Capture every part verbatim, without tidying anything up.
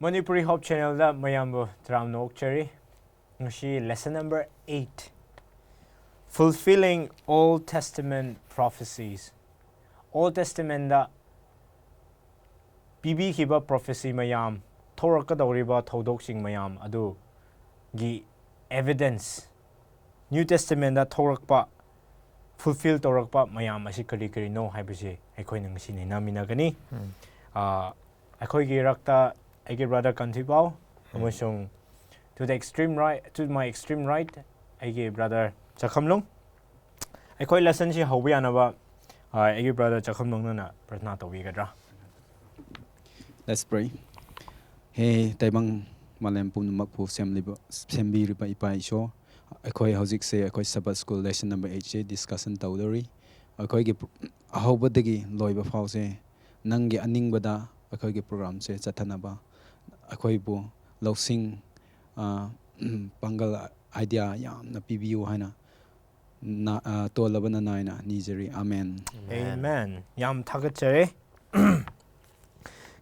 Manipuri Hope Channelꯗ ꯃꯌꯥꯝꯕꯨ ꯇꯔꯥꯝꯅ ꯑꯣꯛꯆꯔꯤ꯫ ꯉꯁꯤ lesson number eight, Fulfilling Old Testament Prophecies. Old Testamentꯗ ꯄꯤꯕꯤꯈꯤꯕ prophecy ꯃꯌꯥꯝ, ꯊꯣꯛꯂꯛꯀꯗꯧꯔꯤꯕ ꯊꯧꯗꯣꯛꯁꯤꯡ ꯃꯌꯥꯝ ꯑꯗꯨꯒꯤ evidence, New Testamentꯗ ꯊꯣꯛꯂꯛꯄ, fulfill ꯇꯧꯔꯛꯄ ꯃꯌꯥꯝ ꯑꯁꯤ ꯀꯔꯤ ꯀꯔꯤꯅꯣ ꯍꯥꯏꯕꯁꯤ ꯑꯩꯈꯣꯏꯅ ꯉꯁꯤ ꯅꯩꯅꯃꯤꯟꯅꯒꯅꯤ꯫ ꯑꯥ, ꯑꯩꯈꯣꯏꯒꯤ ꯏꯔꯛꯇ ꯑꯩꯒꯤ brother ꯀꯟꯊꯤꯄꯥꯎ ꯑꯃꯁꯨꯡ to the extreme right, to my extreme right, ꯑꯩꯒꯤ brother ꯆꯈꯝꯂꯨꯡ꯫ ꯑꯩꯈꯣꯏ lessonꯁꯤ ꯍꯧꯕ ꯌꯥꯅꯕ, ꯑꯥ, ꯑꯩꯒꯤ brother ꯆꯈꯝꯂꯨꯡꯅ ꯄ꯭ꯔꯊꯅꯥ ꯇꯧꯕꯤꯒꯗ꯭ꯔꯥ? Let's pray. ꯍꯦ ꯇꯥꯏꯕꯪ ꯃꯥꯂꯦꯝ ꯄꯨꯝꯅꯃꯛꯄꯨ ꯁꯦꯝꯂꯤꯕ, ꯁꯦꯝꯕꯤꯔꯤꯕ ꯏꯄꯥ ꯏꯁꯣꯔ, ꯑꯩꯈꯣꯏ ꯍꯧꯖꯤꯛꯁꯦ ꯑꯩꯈꯣꯏ Sabbath School lesson number eightꯁꯦ discussion ꯇꯧꯗꯧꯔꯤ꯫ ꯑꯩꯈꯣꯏꯒꯤ ꯄ꯭ꯔ-, ꯑꯍꯧꯕꯗꯒꯤ ꯂꯣꯏꯕ ꯐꯥꯎꯁꯦ ꯅꯪꯒꯤ ꯑꯅꯤꯡꯕꯗ ꯑꯩꯈꯣꯏꯒꯤ programꯁꯦ ꯆꯠꯊꯅꯕ ꯑꯩꯈꯣꯏꯕꯨ ꯂꯧꯁꯤꯡ, ꯑ, ꯄꯥꯡꯒꯜ, idea ꯌꯥꯝꯅ ꯄꯤꯕꯤꯌꯨ ꯍꯥꯏꯅ ꯅ-, ꯑ, ꯇꯣꯜꯂꯕ ꯅꯅꯥꯏꯅ ꯅꯤꯖꯔꯤ꯫ ꯑꯃꯦꯟ꯫ Amen. ꯌꯥꯝ ꯊꯥꯒꯠꯆꯔꯦ꯫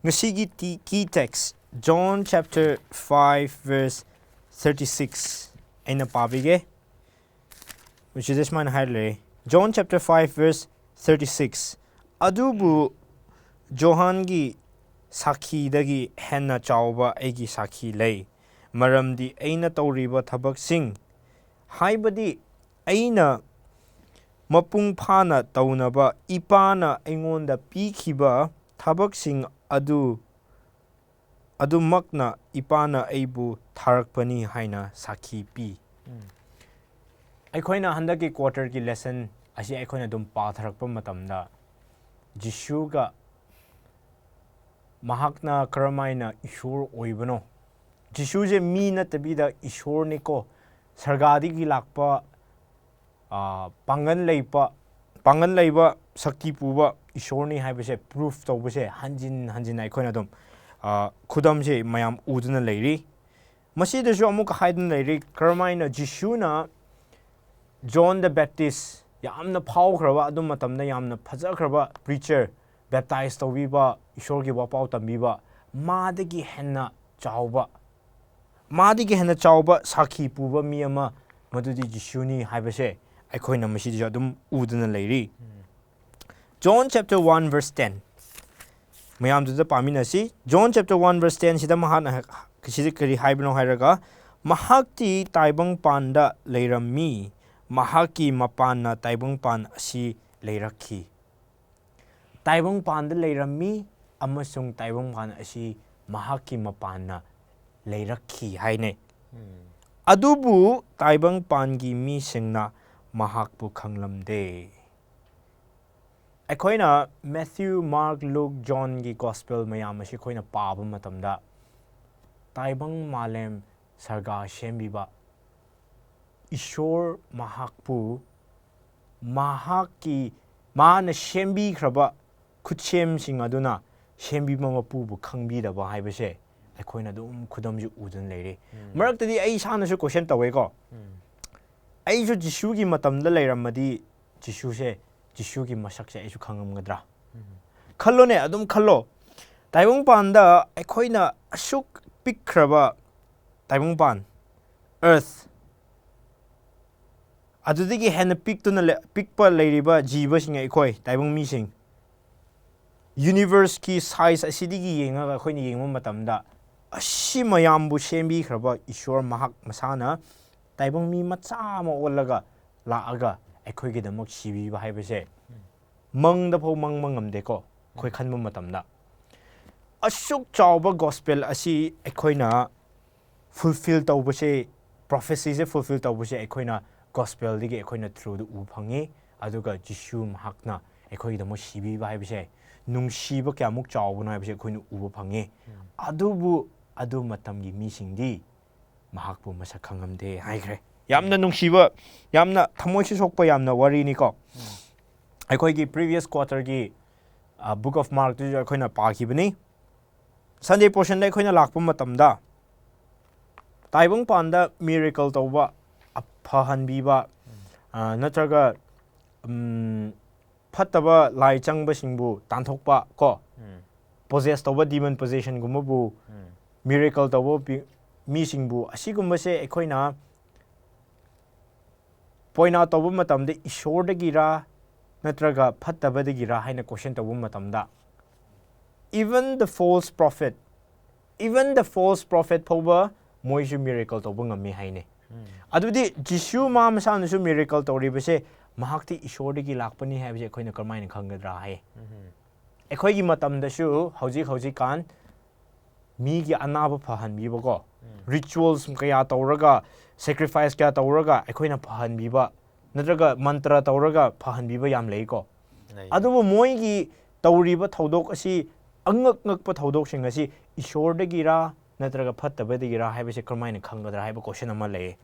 ꯉꯁꯤꯒꯤ T-, key text, John chapter five verse thirty-six ꯑꯩꯅ ꯄꯥꯕꯤꯒꯦ꯫ ꯃꯁꯤꯗ ꯁꯨꯃꯥꯏꯅ ꯍꯥꯏꯔ ꯂꯩ, John chapter five verse thirty-six, "ꯑꯗꯨꯕꯨ ꯖꯣꯍꯥꯟꯒꯤ ꯁꯥꯈꯤꯗꯒꯤ ꯍꯦꯟꯅ ꯆꯥꯎꯕ ꯑꯩꯒꯤ ꯁꯥꯈꯤ ꯂꯩ, ꯃꯔꯝꯗꯤ ꯑꯩꯅ ꯇꯧꯔꯤꯕ ꯊꯕꯛꯁꯤꯡ, ꯍꯥꯏꯕꯗꯤ ꯑꯩꯅ ꯃꯄꯨꯡ ꯐꯥꯅ ꯇꯧꯅꯕ ꯏꯄꯥꯅ ꯑꯩꯉꯣꯟꯗ ꯄꯤꯈꯤꯕ ꯊꯕꯛꯁꯤꯡ ꯑꯗꯨ, ꯑꯗꯨꯃꯛꯅ ꯏꯄꯥꯅ ꯑꯩꯕꯨ ꯊꯥꯔꯛꯄꯅꯤ" ꯍꯥꯏꯅ ꯁꯥꯈꯤ ꯄꯤ꯫ ꯑꯩꯈꯣꯏꯅ ꯍꯟꯗꯛꯀꯤ quarterꯒꯤ lesson ꯑꯁꯤ ꯑꯩꯈꯣꯏꯅ ꯑꯗꯨꯝ ꯄꯥꯊꯔꯛꯄ ꯃꯇꯝꯗ, ꯖꯤꯁꯨꯒ ꯃꯍꯥꯛꯅ ꯀꯔꯝꯍꯥꯏꯅ ꯏꯁꯣꯔ ꯑꯣꯏꯕꯅꯣ? ꯖꯤꯁꯨꯁꯦ ꯃꯤ ꯅꯠꯇꯕꯤꯗ ꯏꯁꯣꯔꯅꯤꯀꯣ, ꯁꯔꯒꯥꯗꯒꯤ ꯂꯥꯛꯄ, ꯑꯥ, ꯄꯥꯡꯒꯜ ꯂꯩꯕ, ꯄꯥꯡꯒꯜ ꯂꯩꯕ, ꯁꯛꯇꯤ ꯄꯨꯕ ꯏꯁꯣꯔꯅꯤ ꯍꯥꯏꯕꯁꯦ proof ꯇꯧꯕꯁꯦ ꯍꯟꯖꯤꯟ ꯍꯟꯖꯤꯟꯅ ꯑꯩꯈꯣꯏꯅ ꯑꯗꯨꯝ, ꯑꯥ, ꯈꯨꯗꯝꯁꯦ ꯃꯌꯥꯝ ꯎꯗꯨꯅ ꯂꯩꯔꯤ꯫ ꯃꯁꯤꯗꯁꯨ ꯑꯃꯨꯛꯀ ꯍꯥꯏꯗꯨꯅ ꯂꯩꯔꯤ, ꯀꯔꯝꯍꯥꯏꯅ ꯖꯤꯁꯨꯅ John the Baptist, ꯌꯥꯝꯅ ꯐꯥꯎꯈ꯭ꯔꯕ, ꯑꯗꯨ ꯃꯇꯝꯗ ꯌꯥꯝꯅ ꯐꯖꯈ꯭ꯔꯕ preacher, baptize ꯇꯧꯕꯤꯕ, ꯏꯁꯣꯔꯒꯤ ꯋꯥꯄꯥꯎ ꯇꯝꯕꯤꯕ, ꯃꯥꯗꯒꯤ ꯍꯦꯟꯅ ꯆꯥꯎꯕ, ꯃꯥꯗꯒꯤ ꯍꯦꯟꯅ ꯆꯥꯎꯕ ꯁꯥꯈꯤ ꯄꯨꯕ ꯃꯤ ꯑꯃ, ꯃꯗꯨꯗꯤ ꯖꯤꯁꯨꯅꯤ ꯍꯥꯏꯕꯁꯦ ꯑꯩꯈꯣꯏꯅ ꯃꯁꯤꯗꯁꯨ ꯑꯗꯨꯝ ꯎꯗꯨꯅ ꯂꯩꯔꯤ꯫ John chapter one verse ten꯫ ꯃꯌꯥꯝꯗꯨꯗ ꯄꯥꯃꯤꯟꯅꯁꯤ꯫ John chapter one verse ten ꯁꯤꯗ ꯃꯍꯥꯛꯅ ꯍ-, ꯁꯤꯗ ꯀꯔꯤ ꯍꯥꯏꯕꯅꯣ ꯍꯥꯏꯔꯒ, "ꯃꯍꯥꯛꯇꯤ ꯇꯥꯏꯕꯪꯄꯥꯟꯗ ꯂꯩꯔꯝꯃꯤ, ꯃꯍꯥꯛꯀꯤ ꯃꯄꯥꯟꯅ ꯇꯥꯏꯕꯪꯄꯥꯟ ꯑꯁꯤ ꯂꯩꯔꯛꯈꯤ꯫" ꯇꯥꯏꯕꯪꯄꯥꯟꯗ ꯂꯩꯔꯝꯃꯤ ꯑꯃꯁꯨꯡ ꯇꯥꯏꯕꯪꯄꯥꯟ ꯑꯁꯤ ꯃꯍꯥꯛꯀꯤ ꯃꯄꯥꯟꯅ ꯂꯩꯔꯛꯈꯤ ꯍꯥꯏꯅꯩ꯫ ꯑꯗꯨꯕꯨ ꯇꯥꯏꯕꯪꯄꯥꯟꯒꯤ ꯃꯤꯁꯤꯡꯅ ꯃꯍꯥꯛꯄꯨ ꯈꯪꯂꯝꯗꯦ꯫ ꯑꯩꯈꯣꯏꯅ ꯃꯦꯊ꯭ꯌꯨ, ꯃꯥꯔꯛ, ꯂꯨꯛ, ꯖꯣꯟꯒꯤ ꯒꯣꯁꯄꯦꯜ ꯃꯌꯥꯝ ꯑꯁꯤ ꯑꯩꯈꯣꯏꯅ ꯄꯥꯕ ꯃꯇꯝꯗ, ꯇꯥꯏꯕꯪ ꯃꯥꯂꯦꯝ ꯁꯔꯒꯥ ꯁꯦꯝꯕꯤꯕ ꯏꯁꯣꯔ ꯃꯍꯥꯛꯄꯨ, ꯃꯍꯥꯛꯀꯤ, ꯃꯥꯅ ꯁꯦꯝꯕꯤꯈ꯭ꯔꯕ ꯈꯨꯠꯁꯦꯝꯁꯤꯡ ꯑꯗꯨꯅ ꯁꯦꯝꯕꯤꯕ ꯃꯄꯨꯕꯨ ꯈꯪꯕꯤꯗꯕ ꯍꯥꯏꯕꯁꯦ ꯑꯩꯈꯣꯏꯅ ꯑꯗꯨꯝ ꯈꯨꯗꯝꯁꯨ ꯎꯗꯨꯅ ꯂꯩꯔꯦ꯫ ꯃꯔꯛꯇꯗꯤ ꯑꯩ ꯏꯁꯥꯅꯁꯨ ꯀꯣꯏꯁꯟ ꯇꯧꯋꯦꯀꯣ꯫ ꯑꯩꯁꯨ ꯖꯤꯁꯨꯒꯤ ꯃꯇꯝꯗ ꯂꯩꯔꯝꯃꯗꯤ ꯖꯤꯁꯨꯁꯦ, ꯖꯤꯁꯨꯒꯤ ꯃꯁꯛꯁꯦ ꯑꯩꯁꯨ ꯈꯪꯉꯝꯒꯗ꯭ꯔꯥ? ꯈꯜꯂꯣꯅꯦ, ꯑꯗꯨꯝ ꯈꯜꯂꯣ꯫ ꯇꯥꯏꯕꯪꯄꯥꯟꯗ ꯑꯩꯈꯣꯏꯅ ꯑꯁꯨꯛ ꯄꯤꯛꯈ꯭ꯔꯕ ꯇꯥꯏꯕꯪꯄꯥꯟ, earth, ꯑꯗꯨꯗꯒꯤ ꯍꯦꯟꯅ ꯄꯤꯛꯇꯨꯅ ꯂꯩ-, ꯄꯤꯛꯄ ꯂꯩꯔꯤꯕ ꯖꯤꯕꯁꯤꯡ ꯑꯩꯈꯣꯏ ꯇꯥꯏꯕꯪ ꯃꯤꯁꯤꯡ, ꯌꯨꯅꯤꯚꯔꯁꯀꯤ ꯁꯥꯏꯖ ꯑꯁꯤꯗꯒꯤ ꯌꯦꯡꯉꯒ ꯑꯩꯈꯣꯏꯅ ꯌꯦꯡꯕ ꯃꯇꯝꯗ, ꯑꯁꯤ ꯃꯌꯥꯝꯕꯨ ꯁꯦꯝꯕꯤꯈ꯭ꯔꯕ ꯏꯁꯣꯔ ꯃꯍꯥꯛ ꯃꯁꯥꯅ ꯇꯥꯏꯕꯪ ꯃꯤ ꯃꯆꯥ ꯑꯃ ꯑꯣꯜꯂꯒ ꯂꯥꯛꯑꯒ ꯑꯩꯈꯣꯏꯒꯤꯗꯃꯛ ꯁꯤꯕꯤꯕ ꯍꯥꯏꯕꯁꯦ ꯃꯪꯗ ꯐꯥꯎ ꯃꯪꯕ ꯉꯝꯗꯦꯀꯣ, ꯑꯩꯈꯣꯏ ꯈꯟꯕ ꯃꯇꯝꯗ꯫ ꯑꯁꯨꯛ ꯆꯥꯎꯕ ꯒꯣꯁꯄꯦꯜ ꯑꯁꯤ ꯑꯩꯈꯣꯏꯅ ꯐꯨꯜꯐꯤꯜ ꯇꯧꯕꯁꯦ, ꯄ꯭ꯔꯣꯐꯦꯁꯤꯁꯦ ꯐꯨꯜꯐꯤꯜ ꯇꯧꯕꯁꯦ ꯑꯩꯈꯣꯏꯅ ꯒꯣꯁꯄꯦꯜꯗꯒꯤ ꯑꯩꯈꯣꯏꯅ ꯊ꯭ꯔꯨꯗ ꯎꯕ ꯐꯪꯉꯤ꯫ ꯑꯗꯨꯒ ꯖꯤꯁꯨ ꯃꯍꯥꯛꯅ ꯑꯩꯈꯣꯏꯒꯤꯗꯃꯛ ꯁꯤꯕꯤꯕ ꯍꯥꯏꯕꯁꯦ, ꯅꯨꯡꯁꯤꯕ ꯀꯌꯥꯃꯨꯛ ꯆꯥꯎꯕꯅꯣ ꯍꯥꯏꯕꯁꯦ ꯑꯩꯈꯣꯏꯅ ꯎꯕ ꯐꯪꯉꯤ꯫ ꯑꯗꯨꯕꯨ ꯑꯗꯨ ꯃꯇꯝꯒꯤ ꯃꯤꯁꯤꯡꯗꯤ ꯃꯍꯥꯛꯄꯨ ꯃꯁꯛ ꯈꯪꯉꯝꯗꯦ ꯍꯥꯏꯈ꯭ꯔꯦ꯫ ꯌꯥꯝꯅ ꯅꯨꯡꯁꯤꯕ, ꯌꯥꯝꯅ ꯊꯃꯣꯏꯁꯨ ꯁꯣꯛꯄ ꯌꯥꯝꯅ ꯋꯥꯔꯤꯅꯤꯀꯣ꯫ ꯑꯩꯈꯣꯏꯒꯤ ꯄ꯭ꯔꯤꯚꯤꯌꯁ ꯀ꯭ꯋꯥꯇꯔꯒꯤ, ꯑ, ꯕꯨꯛ ꯑꯣꯐ ꯃꯥꯔꯛꯇꯨꯁꯨ ꯑꯩꯈꯣꯏꯅ ꯄꯥꯈꯤꯕꯅꯤ꯫ ꯁꯟꯗꯦ ꯄꯣꯔꯁꯟꯗ ꯑꯩꯈꯣꯏꯅ ꯂꯥꯛꯄ ꯃꯇꯝꯗ, ꯇꯥꯏꯕꯪꯄꯥꯟꯗ ꯃꯤꯔꯦꯀꯜ ꯇꯧꯕ, ꯑ, ꯐꯍꯟꯕꯤꯕ, ꯑ, ꯅꯠꯇ꯭ꯔꯒ, ꯎꯝ, ꯐꯠꯇꯕ ꯂꯥꯏ ꯆꯪꯕꯁꯤꯡꯕꯨ ꯇꯥꯟꯊꯣꯛꯄ ꯀꯣ, possess ꯇꯧꯕ demon possessionꯒꯨꯝꯕꯕꯨ, miracle ꯇꯧꯕ ꯄꯤ- ꯃꯤꯁꯤꯡꯕꯨ, ꯑꯁꯤꯒꯨꯝꯕꯁꯦ ꯑꯩꯈꯣꯏꯅ point out ꯇꯧꯕ ꯃꯇꯝꯗ ꯏꯁꯣꯔꯗꯒꯤꯔ ꯅꯠꯇ꯭ꯔꯒ ꯐꯠꯇꯕꯗꯒꯤꯔ ꯍꯥꯏꯅ question ꯇꯧꯕ ꯃꯇꯝꯗ, even the false prophet, even the false prophet ꯐꯥꯎꯕ ꯃꯣꯏꯁꯨ miracle ꯇꯧꯕ ꯉꯝꯃꯤ ꯍꯥꯏꯅꯦ꯫ ꯑꯗꯨꯗꯤ ꯖꯤꯁꯨ ꯃꯥ ꯃꯁꯥꯅꯁꯨ miracle ꯇꯧꯔꯤꯕꯁꯦ ꯃꯍꯥꯛꯇꯤ ꯏꯁꯣꯔꯗꯒꯤ ꯂꯥꯛꯄꯅꯤ ꯍꯥꯏꯕꯁꯦ ꯑꯩꯈꯣꯏꯅ ꯀꯔꯝꯍꯥꯏꯅ ꯈꯪꯒꯗ꯭ꯔꯥ ꯍꯥꯏ? ꯑꯩꯈꯣꯏꯒꯤ ꯃꯇꯝꯗꯁꯨ ꯍꯧꯖꯤꯛ ꯍꯧꯖꯤꯛꯀꯥꯟ ꯃꯤꯒꯤ ꯑꯅꯥꯕ ꯐꯍꯟꯕꯤꯕꯀꯣ, rituals ꯀꯌꯥ ꯇꯧꯔꯒ, sacrifice ꯀꯌꯥ ꯇꯧꯔꯒ ꯑꯩꯈꯣꯏꯅ ꯐꯍꯟꯕꯤꯕ, ꯅꯠꯇ꯭ꯔꯒ ꯃꯟꯇ꯭ꯔ ꯇꯧꯔꯒ ꯐꯍꯟꯕꯤꯕ ꯌꯥꯝ ꯂꯩꯀꯣ꯫ ꯑꯗꯨꯕꯨ ꯃꯣꯏꯒꯤ ꯇꯧꯔꯤꯕ ꯊꯧꯗꯣꯛ ꯑꯁꯤ, ꯑꯉꯛ ꯉꯛꯄ ꯊꯧꯗꯣꯛꯁꯤꯡ ꯑꯁꯤ ꯏꯁꯣꯔꯗꯒꯤꯔ ꯅꯠꯇ꯭ꯔꯒ ꯐꯠꯇꯕꯗꯒꯤꯔ ꯍꯥꯏꯕꯁꯦ ꯀꯔꯝꯍꯥꯏꯅ ꯈꯪꯒꯗ꯭ꯔꯥ ꯍꯥꯏꯕ question ꯑꯃ ꯂꯩꯌꯦ꯫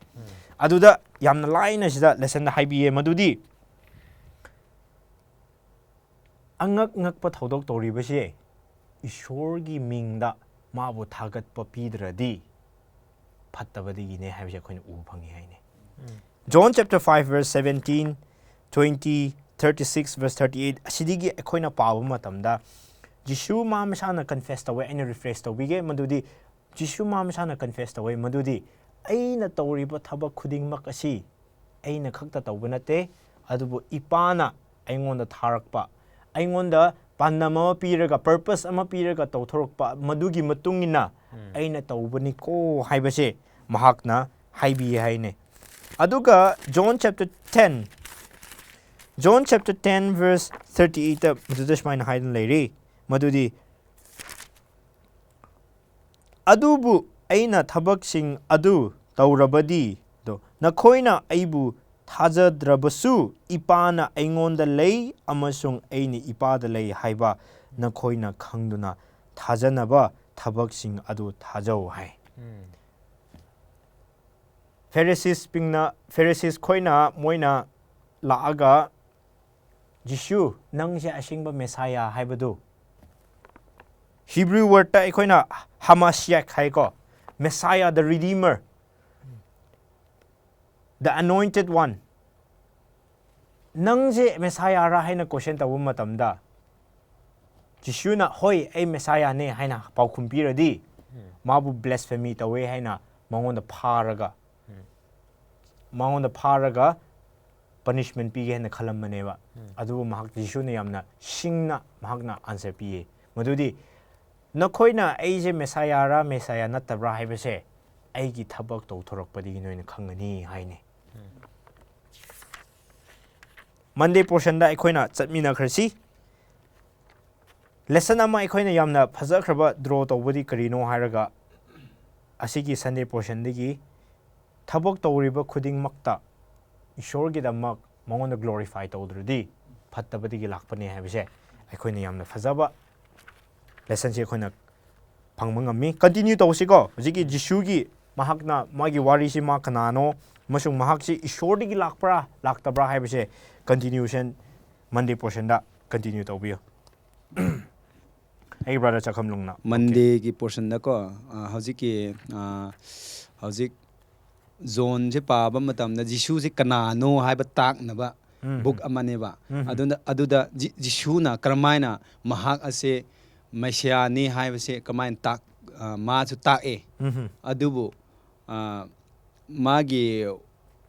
ꯑꯗꯨꯗ ꯌꯥꯝꯅ ꯂꯥꯏꯅ ꯁꯤꯗ lessonꯗ ꯍꯥꯏꯕꯤꯌꯦ, ꯃꯗꯨꯗꯤ ꯑꯉꯛ ꯉꯛꯄ ꯊꯧꯗꯣꯛ ꯇꯧꯔꯤꯕꯁꯦ ꯏꯁꯣꯔꯒꯤ ꯃꯤꯡꯗ ꯃꯥꯕꯨ ꯊꯥꯒꯠꯄ ꯄꯤꯗ꯭ꯔꯗꯤ ꯐꯠꯇꯕꯗꯒꯤꯅꯦ ꯍꯥꯏꯕꯁꯦ ꯑꯩꯈꯣꯏꯅ ꯎꯕ ꯐꯪꯉꯤ ꯍꯥꯏꯅꯦ꯫ John chapter five verse seventeen, twenty, thirty six verse thirty eight, ꯑꯁꯤꯗꯒꯤ ꯑꯩꯈꯣꯏꯅ ꯄꯥꯕ ꯃꯇꯝꯗ ꯖꯤꯁꯨ ꯃꯥ ꯃꯁꯥꯅ confess ꯇꯧꯋꯦ꯫ ꯑꯩꯅ rephrase ꯇꯧꯕꯤꯒꯦ, ꯃꯗꯨꯗꯤ ꯖꯤꯁꯨ ꯃꯥ ꯃꯁꯥꯅ confess ꯇꯧꯋꯦ, ꯃꯗꯨꯗꯤ ꯑꯩꯅ ꯇꯧꯔꯤꯕ ꯊꯕꯛ ꯈꯨꯗꯤꯡꯃꯛ ꯑꯁꯤ ꯑꯩꯅ ꯈꯛꯇ ꯇꯧꯕ ꯅꯠꯇꯦ, ꯑꯗꯨꯕꯨ ꯏꯄꯥꯅ ꯑꯩꯉꯣꯟꯗ ꯊꯥꯔꯛꯄ, ꯑꯩꯉꯣꯟꯗ ꯄꯥꯟꯗꯝ ꯑꯃ ꯄꯤꯔꯒ, purpose ꯑꯃ ꯄꯤꯔꯒ ꯇꯧꯊꯣꯔꯛꯄ, ꯃꯗꯨꯒꯤ ꯃꯇꯨꯡ ꯏꯟꯅ ꯑꯩꯅ ꯇꯧꯕꯅꯤꯀꯣ ꯍꯥꯏꯕꯁꯦ ꯃꯍꯥꯛꯅ ꯍꯥꯏꯕꯤ ꯍꯥꯏꯅꯦ꯫ ꯑꯗꯨꯒ John chapter ten, John chapter ten verse thirty eight ꯃꯗꯨꯗ ꯁꯨꯃꯥꯏꯅ ꯍꯥꯏꯗꯨꯅ ꯂꯩꯔꯤ, ꯃꯗꯨꯗꯤ, "ꯑꯗꯨꯕꯨ ꯑꯩꯅ ꯊꯕꯛꯁꯤꯡ ꯑꯗꯨ ꯇꯧꯔꯕꯗꯤ, ꯑꯗꯣ ꯅꯈꯣꯏꯅ ꯑꯩꯕꯨ ꯊꯥꯖꯗ꯭ꯔꯕꯁꯨ, ꯏꯄꯥꯅ ꯑꯩꯉꯣꯟꯗ ꯂꯩ ꯑꯃꯁꯨꯡ ꯑꯩꯅ ꯏꯄꯥꯗ ꯂꯩ ꯍꯥꯏꯕ ꯅꯈꯣꯏꯅ ꯈꯪꯗꯨꯅ ꯊꯥꯖꯅꯕ ꯊꯕꯛꯁꯤꯡ ꯑꯗꯨ ꯊꯥꯖꯧ" ꯍꯥꯏ꯫ Phariseesꯁꯤꯡꯅ, Pharisees ꯈꯣꯏꯅ, ꯃꯣꯏꯅ ꯂꯥꯛꯑꯒ, "ꯖꯤꯁꯨ, ꯅꯪꯁꯦ ꯑꯁꯦꯡꯕ Messiah ꯍꯥꯏꯕꯗꯨ", Hebrew wordꯇ ꯑꯩꯈꯣꯏꯅ Hamashiach ꯍꯥꯏꯀꯣ, Messiah, the Redeemer, the Anointed One, "ꯅꯪꯁꯦ Messiahꯔꯥ?" ꯍꯥꯏꯅ question ꯇꯧꯕ ꯃꯇꯝꯗ, ꯖꯤꯁꯨꯅ "ꯍꯣꯏ, ꯑꯩ ꯃꯦꯁꯥꯌꯥꯅꯦ" ꯍꯥꯏꯅ ꯄꯥꯎꯈꯨꯝ ꯄꯤꯔꯗꯤ, ꯃꯥꯕꯨ blasphemy ꯇꯧꯋꯦ ꯍꯥꯏꯅ ꯃꯉꯣꯟꯗ ꯐꯥꯔꯒ, ꯃꯉꯣꯟꯗ ꯐꯥꯔꯒ punishment ꯄꯤꯒꯦ ꯍꯥꯏꯅ ꯈꯜꯂꯝꯕꯅꯦꯕ꯫ ꯑꯗꯨꯕꯨ ꯃꯍꯥꯛ, ꯖꯤꯁꯨꯅ ꯌꯥꯝꯅ ꯁꯤꯡꯅ ꯃꯍꯥꯛꯅ answer ꯄꯤꯌꯦ꯫ ꯃꯗꯨꯗꯤ, "ꯅꯈꯣꯏꯅ ꯑꯩꯁꯦ ꯃꯦꯁꯥꯌꯥꯔ, ꯃꯦꯁꯥꯌꯥ ꯅꯠꯇꯕ꯭ꯔꯥ ꯍꯥꯏꯕꯁꯦ ꯑꯩꯒꯤ ꯊꯕꯛ ꯇꯧꯊꯣꯔꯛꯄꯗꯒꯤ ꯅꯣꯏꯅ ꯈꯪꯒꯅꯤ" ꯍꯥꯏꯅꯦ꯫ Monday portionꯗ ꯑꯩꯈꯣꯏꯅ ꯆꯠꯃꯤꯟꯅꯈ꯭ꯔꯁꯤ꯫ Lesson ꯑꯃ ꯑꯩꯈꯣꯏꯅ ꯌꯥꯝꯅ ꯐꯖꯈ꯭ꯔꯕ draw ꯇꯧꯕꯗꯤ ꯀꯔꯤꯅꯣ ꯍꯥꯏꯔꯒ, ꯑꯁꯤꯒꯤ Sunday portionꯗꯒꯤ ꯊꯕꯛ ꯇꯧꯔꯤꯕ ꯈꯨꯗꯤꯡꯃꯛꯇ ꯏꯁꯣꯔꯒꯤꯗꯃꯛ ꯃꯉꯣꯟꯗ glorify ꯇꯧꯗ꯭ꯔꯗꯤ ꯐꯠꯇꯕꯗꯒꯤ ꯂꯥꯛꯄꯅꯦ ꯍꯥꯏꯕꯁꯦ ꯑꯩꯈꯣꯏꯅ ꯌꯥꯝꯅ ꯐꯖꯕ lessonꯁꯦ ꯑꯩꯈꯣꯏꯅ ꯐꯪꯕ ꯉꯝꯃꯤ꯫ Continue ꯇꯧꯁꯤꯀꯣ꯫ ꯍꯧꯖꯤꯛꯀꯤ ꯖꯤꯁꯨꯒꯤ, ꯃꯍꯥꯛꯅ, ꯃꯥꯒꯤ ꯋꯥꯔꯤꯁꯤ, ꯃꯥ ꯀꯅꯥꯅꯣ ꯑꯃꯁꯨꯡ ꯃꯍꯥꯛꯁꯤ ꯏꯁꯣꯔꯗꯒꯤ ꯂꯥꯛꯄ꯭ꯔꯥ ꯂꯥꯛꯇꯕ꯭ꯔꯥ ꯍꯥꯏꯕꯁꯦ continuation Monday portionꯗ continue ꯇꯧꯕꯤꯌꯨ꯫ ꯑꯩꯒꯤ brother ꯆꯥꯈꯝꯂꯨꯡꯅ꯫ Mondayꯒꯤ portionꯗꯀꯣ, ꯑ, ꯍꯧꯖꯤꯛꯀꯤ, ꯑ, ꯍꯧꯖꯤꯛ ꯖꯣꯟꯁꯦ ꯄꯥꯕ ꯃꯇꯝꯗ ꯖꯤꯁꯨꯁꯦ ꯀꯅꯥꯅꯣ ꯍꯥꯏꯕ ꯇꯥꯛꯅꯕ book ꯑꯃꯅꯦꯕ꯫ ꯑꯗꯨꯅ, ꯑꯗꯨꯗ ꯖꯤ-, ꯖꯤꯁꯨꯅ ꯀꯔꯝꯍꯥꯏꯅ ꯃꯍꯥꯛ ꯑꯁꯦ ꯃꯦꯁꯤꯌꯥꯅꯤ ꯍꯥꯏꯕꯁꯦ ꯀꯃꯥꯏꯅ ꯇꯥꯛ-, ꯑ, ꯃꯥꯁꯨ ꯇꯥꯛꯑꯦ꯫ ꯑꯗꯨꯕꯨ, ꯑ, ꯃꯥꯒꯤ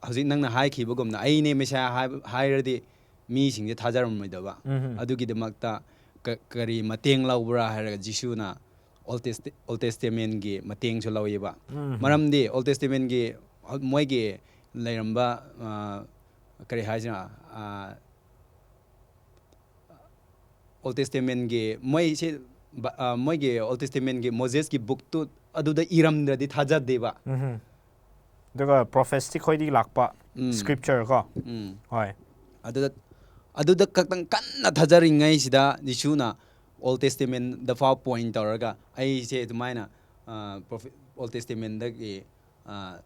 ꯍꯧꯖꯤꯛ ꯅꯪꯅ ꯍꯥꯏꯈꯤꯕꯒꯨꯝꯅ, "ꯑꯩꯅꯦ ꯃꯦꯁꯤꯌꯥ" ꯍꯥꯏꯕ, ꯍꯥꯏꯔꯗꯤ ꯃꯤꯁꯤꯡꯁꯦ ꯊꯥꯖꯔꯝꯃꯣꯏꯗꯕ꯫ ꯑꯗꯨꯒꯤꯗꯃꯛꯇ ꯀ-, ꯀꯔꯤ ꯃꯇꯦꯡ ꯂꯧꯕ꯭ꯔꯥ ꯍꯥꯏꯔꯒ, ꯖꯤꯁꯨꯅ Old Test-, Old Testamentꯒꯤ ꯃꯇꯦꯡꯁꯨ ꯂꯧꯋꯦꯕ꯫ ꯃꯔꯝꯗꯤ Old Testamentꯒꯤ ꯍꯧ-, ꯃꯣꯏꯒꯤ ꯂꯩꯔꯝꯕ, ꯑ, ꯀꯔꯤ ꯍꯥꯏꯁꯤꯔꯥ, ꯑ, Old Testamentꯒꯤ ꯃꯣꯏꯁꯦ ꯕ-, ꯑ, ꯃꯣꯏꯒꯤ Old Testamentꯒꯤ Mosesꯀꯤ bookꯇꯨ ꯑꯗꯨꯗ ꯏꯔꯝꯗ꯭ꯔꯗꯤ ꯊꯥꯖꯗꯦꯕ꯫ ꯑꯗꯨꯒ prophetic ꯈꯣꯏꯗꯒꯤ ꯂꯥꯛꯄ scripture ꯀꯣ꯫ ꯍꯣꯏ꯫ ꯑꯗꯨꯗ, ꯑꯗꯨꯗ ꯈꯛꯇꯪ ꯀꯟꯅ ꯊꯥꯖꯔꯤꯉꯩꯁꯤꯗ ꯖꯤꯁꯨꯅ Old Testamentꯗ ꯐꯥꯎ point ꯇꯧꯔꯒ, "ꯑꯩꯁꯦ ꯑꯗꯨꯃꯥꯏꯅ, ꯑ, prophet-, Old Testamentꯗꯒꯤ, ꯑ,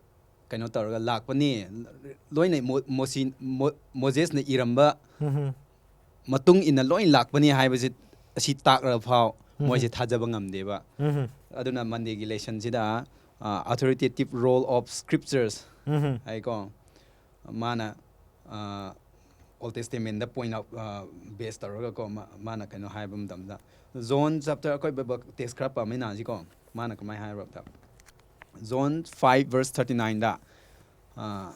ꯀꯩꯅꯣ ꯇꯧꯔꯒ ꯂꯥꯛꯄꯅꯤ, ꯂꯣꯏꯅ ꯃꯣ-, ꯃꯣꯁꯤ-, ꯃꯣ-, ꯃꯣꯖꯦꯁꯅ ꯏꯔꯝꯕ ꯃꯇꯨꯡ ꯏꯟꯅ ꯂꯣꯏ ꯂꯥꯛꯄꯅꯤ" ꯍꯥꯏꯕꯁꯤ, ꯑꯁꯤ ꯇꯥꯛꯂꯒ ꯐꯥꯎ ꯃꯣꯏꯁꯦ ꯊꯥꯖꯕ ꯉꯝꯗꯦꯕ꯫ ꯑꯗꯨꯅ Mondayꯒꯤ lessonꯁꯤꯗ, ꯑ, authoritative role of scriptures ꯍꯥꯏꯀꯣ꯫ ꯃꯥꯅ, ꯑ, Old Testamentꯗ point out, uh, base ꯇꯧꯔꯒꯀꯣ, ꯃꯥ-, ꯃꯥꯅ ꯀꯩꯅꯣ ꯍꯥꯏꯕ ꯃꯇꯝꯗ, John chapter, ꯑꯩꯈꯣꯏ Bible text ꯈꯔ ꯄꯥꯃꯤꯟꯅꯁꯤꯀꯣ, ꯃꯥꯅ ꯀꯃꯥꯏꯅ ꯍꯥꯏꯔꯕꯗ, John five verse thirty nineꯗ, ꯑ,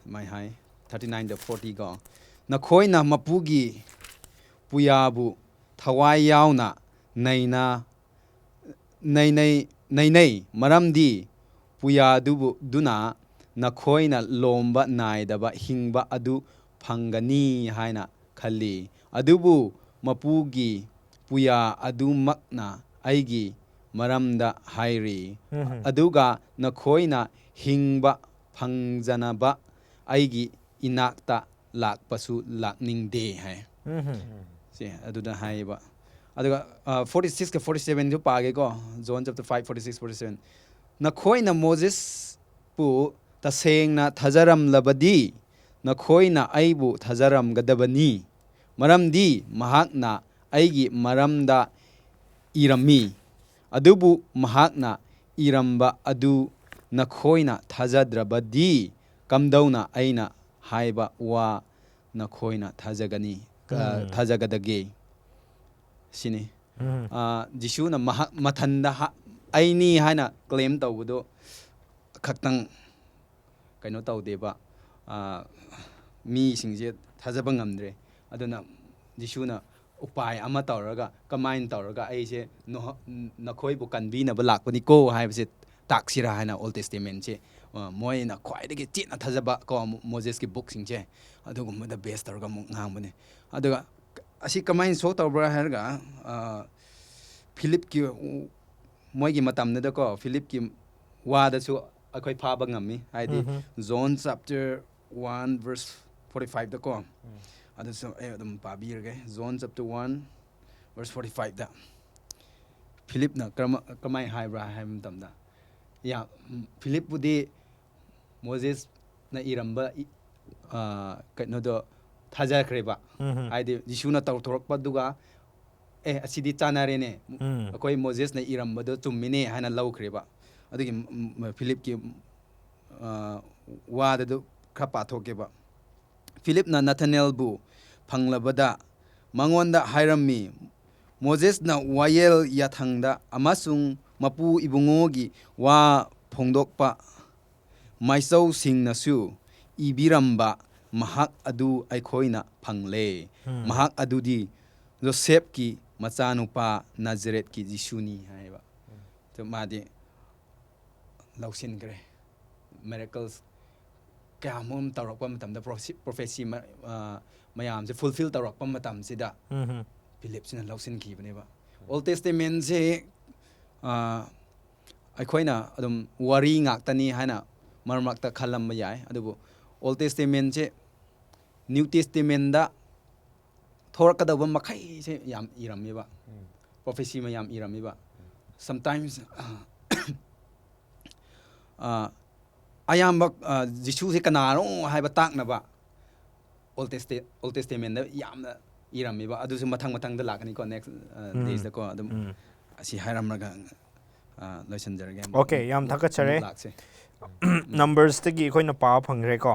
ꯁꯨꯃꯥꯏꯅ ꯍꯥꯏ, thirty nine to forty ꯀꯣ, "ꯅꯈꯣꯏꯅ ꯃꯄꯨꯒꯤ ꯄꯨꯌꯥꯕꯨ ꯊꯋꯥꯏ ꯌꯥꯎꯅ ꯅꯩꯅ ꯅꯩꯅꯩ, ꯅꯩꯅꯩ, ꯃꯔꯝꯗꯤ ꯄꯨꯌꯥꯗꯨꯕꯨ, ꯗꯨꯅ ꯅꯈꯣꯏꯅ ꯂꯣꯝꯕ ꯅꯥꯏꯗꯕ ꯍꯤꯡꯕ ꯑꯗꯨ ꯐꯪꯒꯅꯤ ꯍꯥꯏꯅ ꯈꯜꯂꯤ꯫ ꯑꯗꯨꯕꯨ ꯃꯄꯨꯒꯤ ꯄꯨꯌꯥ ꯑꯗꯨꯃꯛꯅ ꯑꯩꯒꯤ ꯃꯔꯝꯗ ꯍꯥꯏꯔꯤ꯫ ꯎꯝꯍꯨꯝ꯫ ꯑꯗꯨꯒ ꯅꯈꯣꯏꯅ ꯍꯤꯡꯕ ꯐꯪꯖꯅꯕ ꯑꯩꯒꯤ ꯏꯅꯥꯛꯇ ꯂꯥꯛꯄꯁꯨ ꯂꯥꯛꯅꯤꯡꯗꯦ" ꯍꯥꯏ꯫ ꯎꯝꯍꯨꯝ꯫ ꯁꯦ, ꯑꯗꯨꯗ ꯍꯥꯏꯌꯦꯕ꯫ ꯑꯗꯨꯒ, ꯑ, forty six ꯀ forty sevenꯁꯨ ꯄꯥꯒꯦꯀꯣ꯫ John chapter five, forty six, forty seven꯫ "ꯅꯈꯣꯏꯅ ꯃꯣꯖꯦꯁꯄꯨ ꯇꯁꯦꯡꯅ ꯊꯥꯖꯔꯝꯂꯕꯗꯤ, ꯅꯈꯣꯏꯅ ꯑꯩꯕꯨ ꯊꯥꯖꯔꯝꯒꯗꯕꯅꯤ, ꯃꯔꯝꯗꯤ ꯃꯍꯥꯛꯅ ꯑꯩꯒꯤ ꯃꯔꯝꯗ ꯏꯔꯝꯃꯤ꯫ ꯑꯗꯨꯕꯨ ꯃꯍꯥꯛꯅ ꯏꯔꯝꯕ ꯑꯗꯨ ꯅꯈꯣꯏꯅ ꯊꯥꯖꯗ꯭ꯔꯕꯗꯤ, ꯀꯝꯗꯧꯅ ꯑꯩꯅ ꯍꯥꯏꯕ ꯋꯥ ꯅꯈꯣꯏꯅ ꯊꯥꯖꯒꯅꯤ, ꯑ, ꯎꯝ꯫ ꯊꯥꯖꯒꯗꯒꯦ?" ꯁꯤꯅꯤ꯫ ꯎꯝ꯫ ꯑ, ꯖꯤꯁꯨꯅ ꯃꯍꯥꯛ ꯃꯊꯟꯗ ꯍꯥ-, "ꯑꯩꯅꯤ" ꯍꯥꯏꯅ claim ꯇꯧꯕꯗꯣ ꯈꯛꯇꯪ ꯀꯩꯅꯣ ꯇꯧꯗꯦꯕ, ꯑ, ꯃꯤꯁꯤꯡꯁꯦ ꯊꯥꯖꯕ ꯉꯝꯗ꯭ꯔꯦ꯫ ꯑꯗꯨꯅ ꯖꯤꯁꯨꯅ ꯎꯄꯥꯏ ꯑꯃ ꯇꯧꯔꯒ, "ꯀꯃꯥꯏꯅ ꯇꯧꯔꯒ ꯑꯩꯁꯦ ꯅꯣꯍ-, ꯅꯈꯣꯏꯕꯨ ꯀꯟꯕꯤꯅꯕ ꯂꯥꯛꯄꯅꯤꯀꯣ" ꯍꯥꯏꯕꯁꯦ ꯇꯥꯛꯁꯤꯔꯥ ꯍꯥꯏꯅ Old Testamentꯁꯦ, ꯑ, ꯃꯣꯏꯅ ꯈ꯭ꯋꯥꯏꯗꯒꯤ ꯆꯦꯠꯅ ꯊꯥꯖꯕ ꯀꯣ, ꯃꯣ-, ꯃꯣꯖꯦꯁꯀꯤ bookꯁꯤꯡꯁꯦ, ꯑꯗꯨꯒꯨꯝꯕꯗ base ꯇꯧꯔꯒ ꯑꯃꯨꯛ ꯉꯥꯡꯕꯅꯦ꯫ ꯑꯗꯨꯒ ꯑꯁꯤ ꯀꯃꯥꯏꯅ show ꯇꯧꯕ꯭ꯔꯥ ꯍꯥꯏꯔꯒ, ꯑ, ꯐꯤꯂꯤꯞꯀꯤ, ꯃꯣꯏꯒꯤ ꯃꯇꯝꯗꯨꯗꯀꯣ, ꯐꯤꯂꯤꯞꯀꯤ ꯋꯥꯗꯁꯨ ꯑꯩꯈꯣꯏ ꯐꯥꯕ ꯉꯝꯃꯤ꯫ ꯍꯥꯏꯗꯤ, ꯎꯝꯍꯨꯝ꯫ John chapter one verse forty fiveꯗꯀꯣ, ꯎꯝ꯫ ꯑꯗꯨꯁꯨ ꯑꯩ ꯑꯗꯨꯝ ꯄꯥꯕꯤꯔꯒꯦ꯫ John chapter one verse forty fiveꯗ ꯐꯤꯂꯤꯞꯅ ꯀꯔꯝ-, ꯀꯃꯥꯏꯅ ꯍꯥꯏꯕ꯭ꯔꯥ ꯍꯥꯏꯕ ꯃꯇꯝꯗ, ꯌꯥ-, ꯐꯤꯂꯤꯞꯄꯨꯗꯤ ꯃꯣꯖꯦꯁꯅ ꯏꯔꯝꯕ ꯏ-, ꯑ, ꯀꯩꯅꯣꯗꯣ ꯊꯥꯖꯈ꯭ꯔꯦꯕ꯫ ꯎꯝ, ꯎꯝ꯫ ꯍꯥꯏꯗꯤ, ꯖꯤꯁꯨꯅ ꯇꯧꯊꯣꯔꯛꯄꯗꯨꯒ, "ꯑꯦ, ꯑꯁꯤꯗꯤ ꯆꯥꯟꯅꯔꯦꯅꯦ꯫ ꯎꯝ꯫ ꯑꯩꯈꯣꯏ ꯃꯣꯖꯦꯁꯅ ꯏꯔꯝꯕꯗꯣ ꯆꯨꯝꯃꯤꯅꯦ" ꯍꯥꯏꯅ ꯂꯧꯈ꯭ꯔꯦꯕ꯫ ꯑꯗꯨꯒꯤ, ꯎꯝ, ꯎꯝ, ꯐꯤꯂꯤꯞꯀꯤ, ꯑ, ꯋꯥꯗꯨ ꯈꯔ ꯄꯥꯊꯣꯛꯀꯦꯕ꯫ ꯐꯤꯂꯤꯞꯅ ꯅꯥꯊꯅꯦꯜꯕꯨ ꯐꯪꯂꯕꯗ ꯃꯉꯣꯟꯗ ꯍꯥꯏꯔꯝꯃꯤ, "ꯃꯣꯖꯦꯁꯅ ꯋꯥꯌꯦꯜ ꯌꯥꯊꯪꯗ ꯑꯃꯁꯨꯡ ꯃꯄꯨ ꯏꯕꯨꯡꯉꯣꯒꯤ ꯋꯥ ꯐꯣꯡꯗꯣꯛꯄ ꯃꯥꯏꯆꯧꯁꯤꯡꯅꯁꯨ ꯏꯕꯤꯔꯝꯕ ꯃꯍꯥꯛ ꯑꯗꯨ ꯑꯩꯈꯣꯏꯅ ꯐꯪꯂꯦ꯫ ꯃꯍꯥꯛ ꯑꯗꯨꯗꯤ ꯖꯣꯁꯦꯐꯀꯤ ꯃꯆꯥꯅꯨꯄꯥ ꯅꯥꯖꯔꯦꯠꯀꯤ ꯖꯤꯁꯨꯅꯤ" ꯍꯥꯏꯕ꯫ ꯑꯗꯨ ꯃꯥꯗꯤ ꯂꯧꯁꯤꯟꯈ꯭ꯔꯦ꯫ ꯃꯤꯔꯦꯀꯜꯁ ꯀꯌꯥꯃꯔꯨꯝ ꯇꯧꯔꯛꯄ ꯃꯇꯝꯗ, ꯄ꯭ꯔꯣꯐꯦꯁꯤ ꯃꯌꯥꯝꯁꯦ ꯐꯨꯜꯐꯤꯜ ꯇꯧꯔꯛꯄ ꯃꯇꯝꯁꯤꯗ ꯐꯤꯂꯤꯞꯁꯤꯅ ꯂꯧꯁꯤꯟꯈꯤꯕꯅꯦꯕ꯫ ꯑꯣꯜ ꯇꯦꯁꯇꯦꯃꯦꯟꯁꯦ ꯑꯩꯈꯣꯏꯅ ꯑꯗꯨꯝ ꯋꯥꯔꯤ ꯉꯥꯛꯇꯅꯤ ꯍꯥꯏꯅ ꯃꯔꯛ ꯃꯔꯛꯇ ꯈꯜꯂꯝꯕ ꯌꯥꯏ, ꯑꯗꯨꯕꯨ ꯑꯣꯜ ꯇꯦꯁꯇꯦꯃꯦꯟꯁꯦ ꯅ꯭ꯌꯨ ꯇꯦꯁꯇꯦꯃꯦꯟꯗ ꯊꯣꯔꯛꯀꯗꯧꯕ ꯃꯈꯩꯁꯦ ꯌꯥꯝ ꯏꯔꯝꯃꯦꯕ꯫ ꯄ꯭ꯔꯣꯐꯦꯁꯤ ꯃꯌꯥꯝ ꯏꯔꯝꯃꯦꯕ꯫ ꯁꯝꯇꯥꯏꯝꯁ ꯑꯌꯥꯝꯕ ꯖꯤꯁꯨꯁꯦ ꯀꯅꯥꯅꯣ ꯍꯥꯏꯕ ꯇꯥꯛꯅꯕ ꯑꯣꯜ ꯇꯦꯁꯇꯦ ꯑꯣꯜ ꯇꯦꯁꯇꯦꯃꯦꯟꯗ ꯌꯥꯝꯅ ꯏꯔꯝꯃꯦꯕ꯫ ꯑꯗꯨꯁꯨ ꯃꯊꯪ ꯃꯊꯪꯗ ꯂꯥꯛꯀꯅꯤꯀꯣ, ꯅꯦꯛꯁ ꯗꯦꯁꯇꯀꯣ꯫ ꯑꯗꯨꯝ ꯑꯁꯤ ꯍꯥꯏꯔꯝꯂꯒ ꯂꯣꯏꯁꯤꯟꯖꯔꯒꯦ꯫ ꯑꯣꯀꯦ, ꯌꯥꯝ ꯊꯥꯒꯠꯆꯔꯦ꯫ ꯂꯥꯛꯁꯦ꯫ ꯅꯝꯕꯔꯁꯇꯒꯤ ꯑꯩꯈꯣꯏꯅ ꯄꯥꯕ ꯐꯪꯈ꯭ꯔꯦꯀꯣ꯫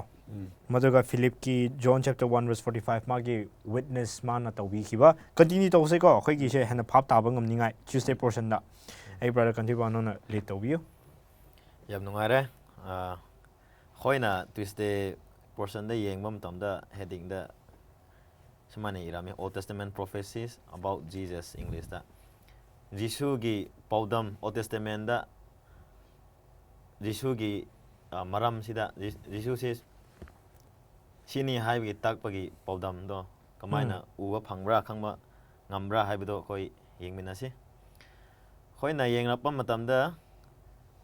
ꯃꯗꯨꯒ ꯐꯤꯂꯤꯞꯀꯤ John chapter one verse forty five, ꯃꯥꯒꯤ ꯋꯤꯠꯅꯦꯁ ꯃꯥꯅ ꯇꯧꯕꯤꯈꯤꯕ꯫ ꯀꯟꯇꯤꯅ꯭ꯌꯨ ꯇꯧꯁꯦꯀꯣ, ꯑꯩꯈꯣꯏꯒꯤꯁꯦ ꯍꯦꯟꯅ ꯚꯥꯞ ꯇꯥꯕ ꯉꯝꯅꯤꯡꯉꯥꯏ ꯇ꯭ꯌꯨꯁꯗꯦ ꯄꯣꯔꯁꯟꯗ꯫ ꯑꯩ ꯕ꯭ꯔꯗꯔ ꯀꯟꯇ꯭ꯔꯤꯕ꯭ꯌꯨ ꯅꯪꯅ ꯂꯤꯗ ꯇꯧꯕꯤꯌꯨ꯫ ꯌꯥꯝ ꯅꯨꯡꯉꯥꯏꯔꯦ꯫ ꯑꯩꯈꯣꯏꯅ ꯇ꯭ꯌꯨꯁꯗꯦ ꯄꯣꯔꯁꯟꯗ ꯌꯦꯡꯕ ꯃꯇꯝꯗ ꯍꯦꯗꯤꯡꯗ ꯁꯨꯃꯥꯏꯅ ꯏꯔꯝꯃꯤ, "Old Testament prophecies about Jesus" ꯏꯪꯂꯤꯁꯇ꯫ ꯖꯤꯁꯨꯒꯤ ꯄꯥꯎꯗꯝ, ꯑꯣꯜ ꯇꯦꯁꯇꯦꯃꯦꯟꯗ ꯖꯤꯁꯨꯒꯤ ꯃꯔꯝꯁꯤꯗ, ꯖꯤꯁꯨꯁꯤ ꯁꯤꯅꯤ ꯍꯥꯏꯕꯒꯤ ꯇꯥꯛꯄꯒꯤ ꯄꯥꯎꯗꯝꯗꯣ ꯀꯃꯥꯏꯅ ꯎꯕ ꯐꯪꯕ꯭ꯔꯥ, ꯈꯪꯕ ꯉꯝꯕ꯭ꯔꯥ ꯍꯥꯏꯕꯗꯣ ꯑꯩꯈꯣꯏ ꯌꯦꯡꯃꯤꯟꯅꯁꯤ꯫ ꯑꯩꯈꯣꯏꯅ ꯌꯦꯡꯂꯛꯄ ꯃꯇꯝꯗ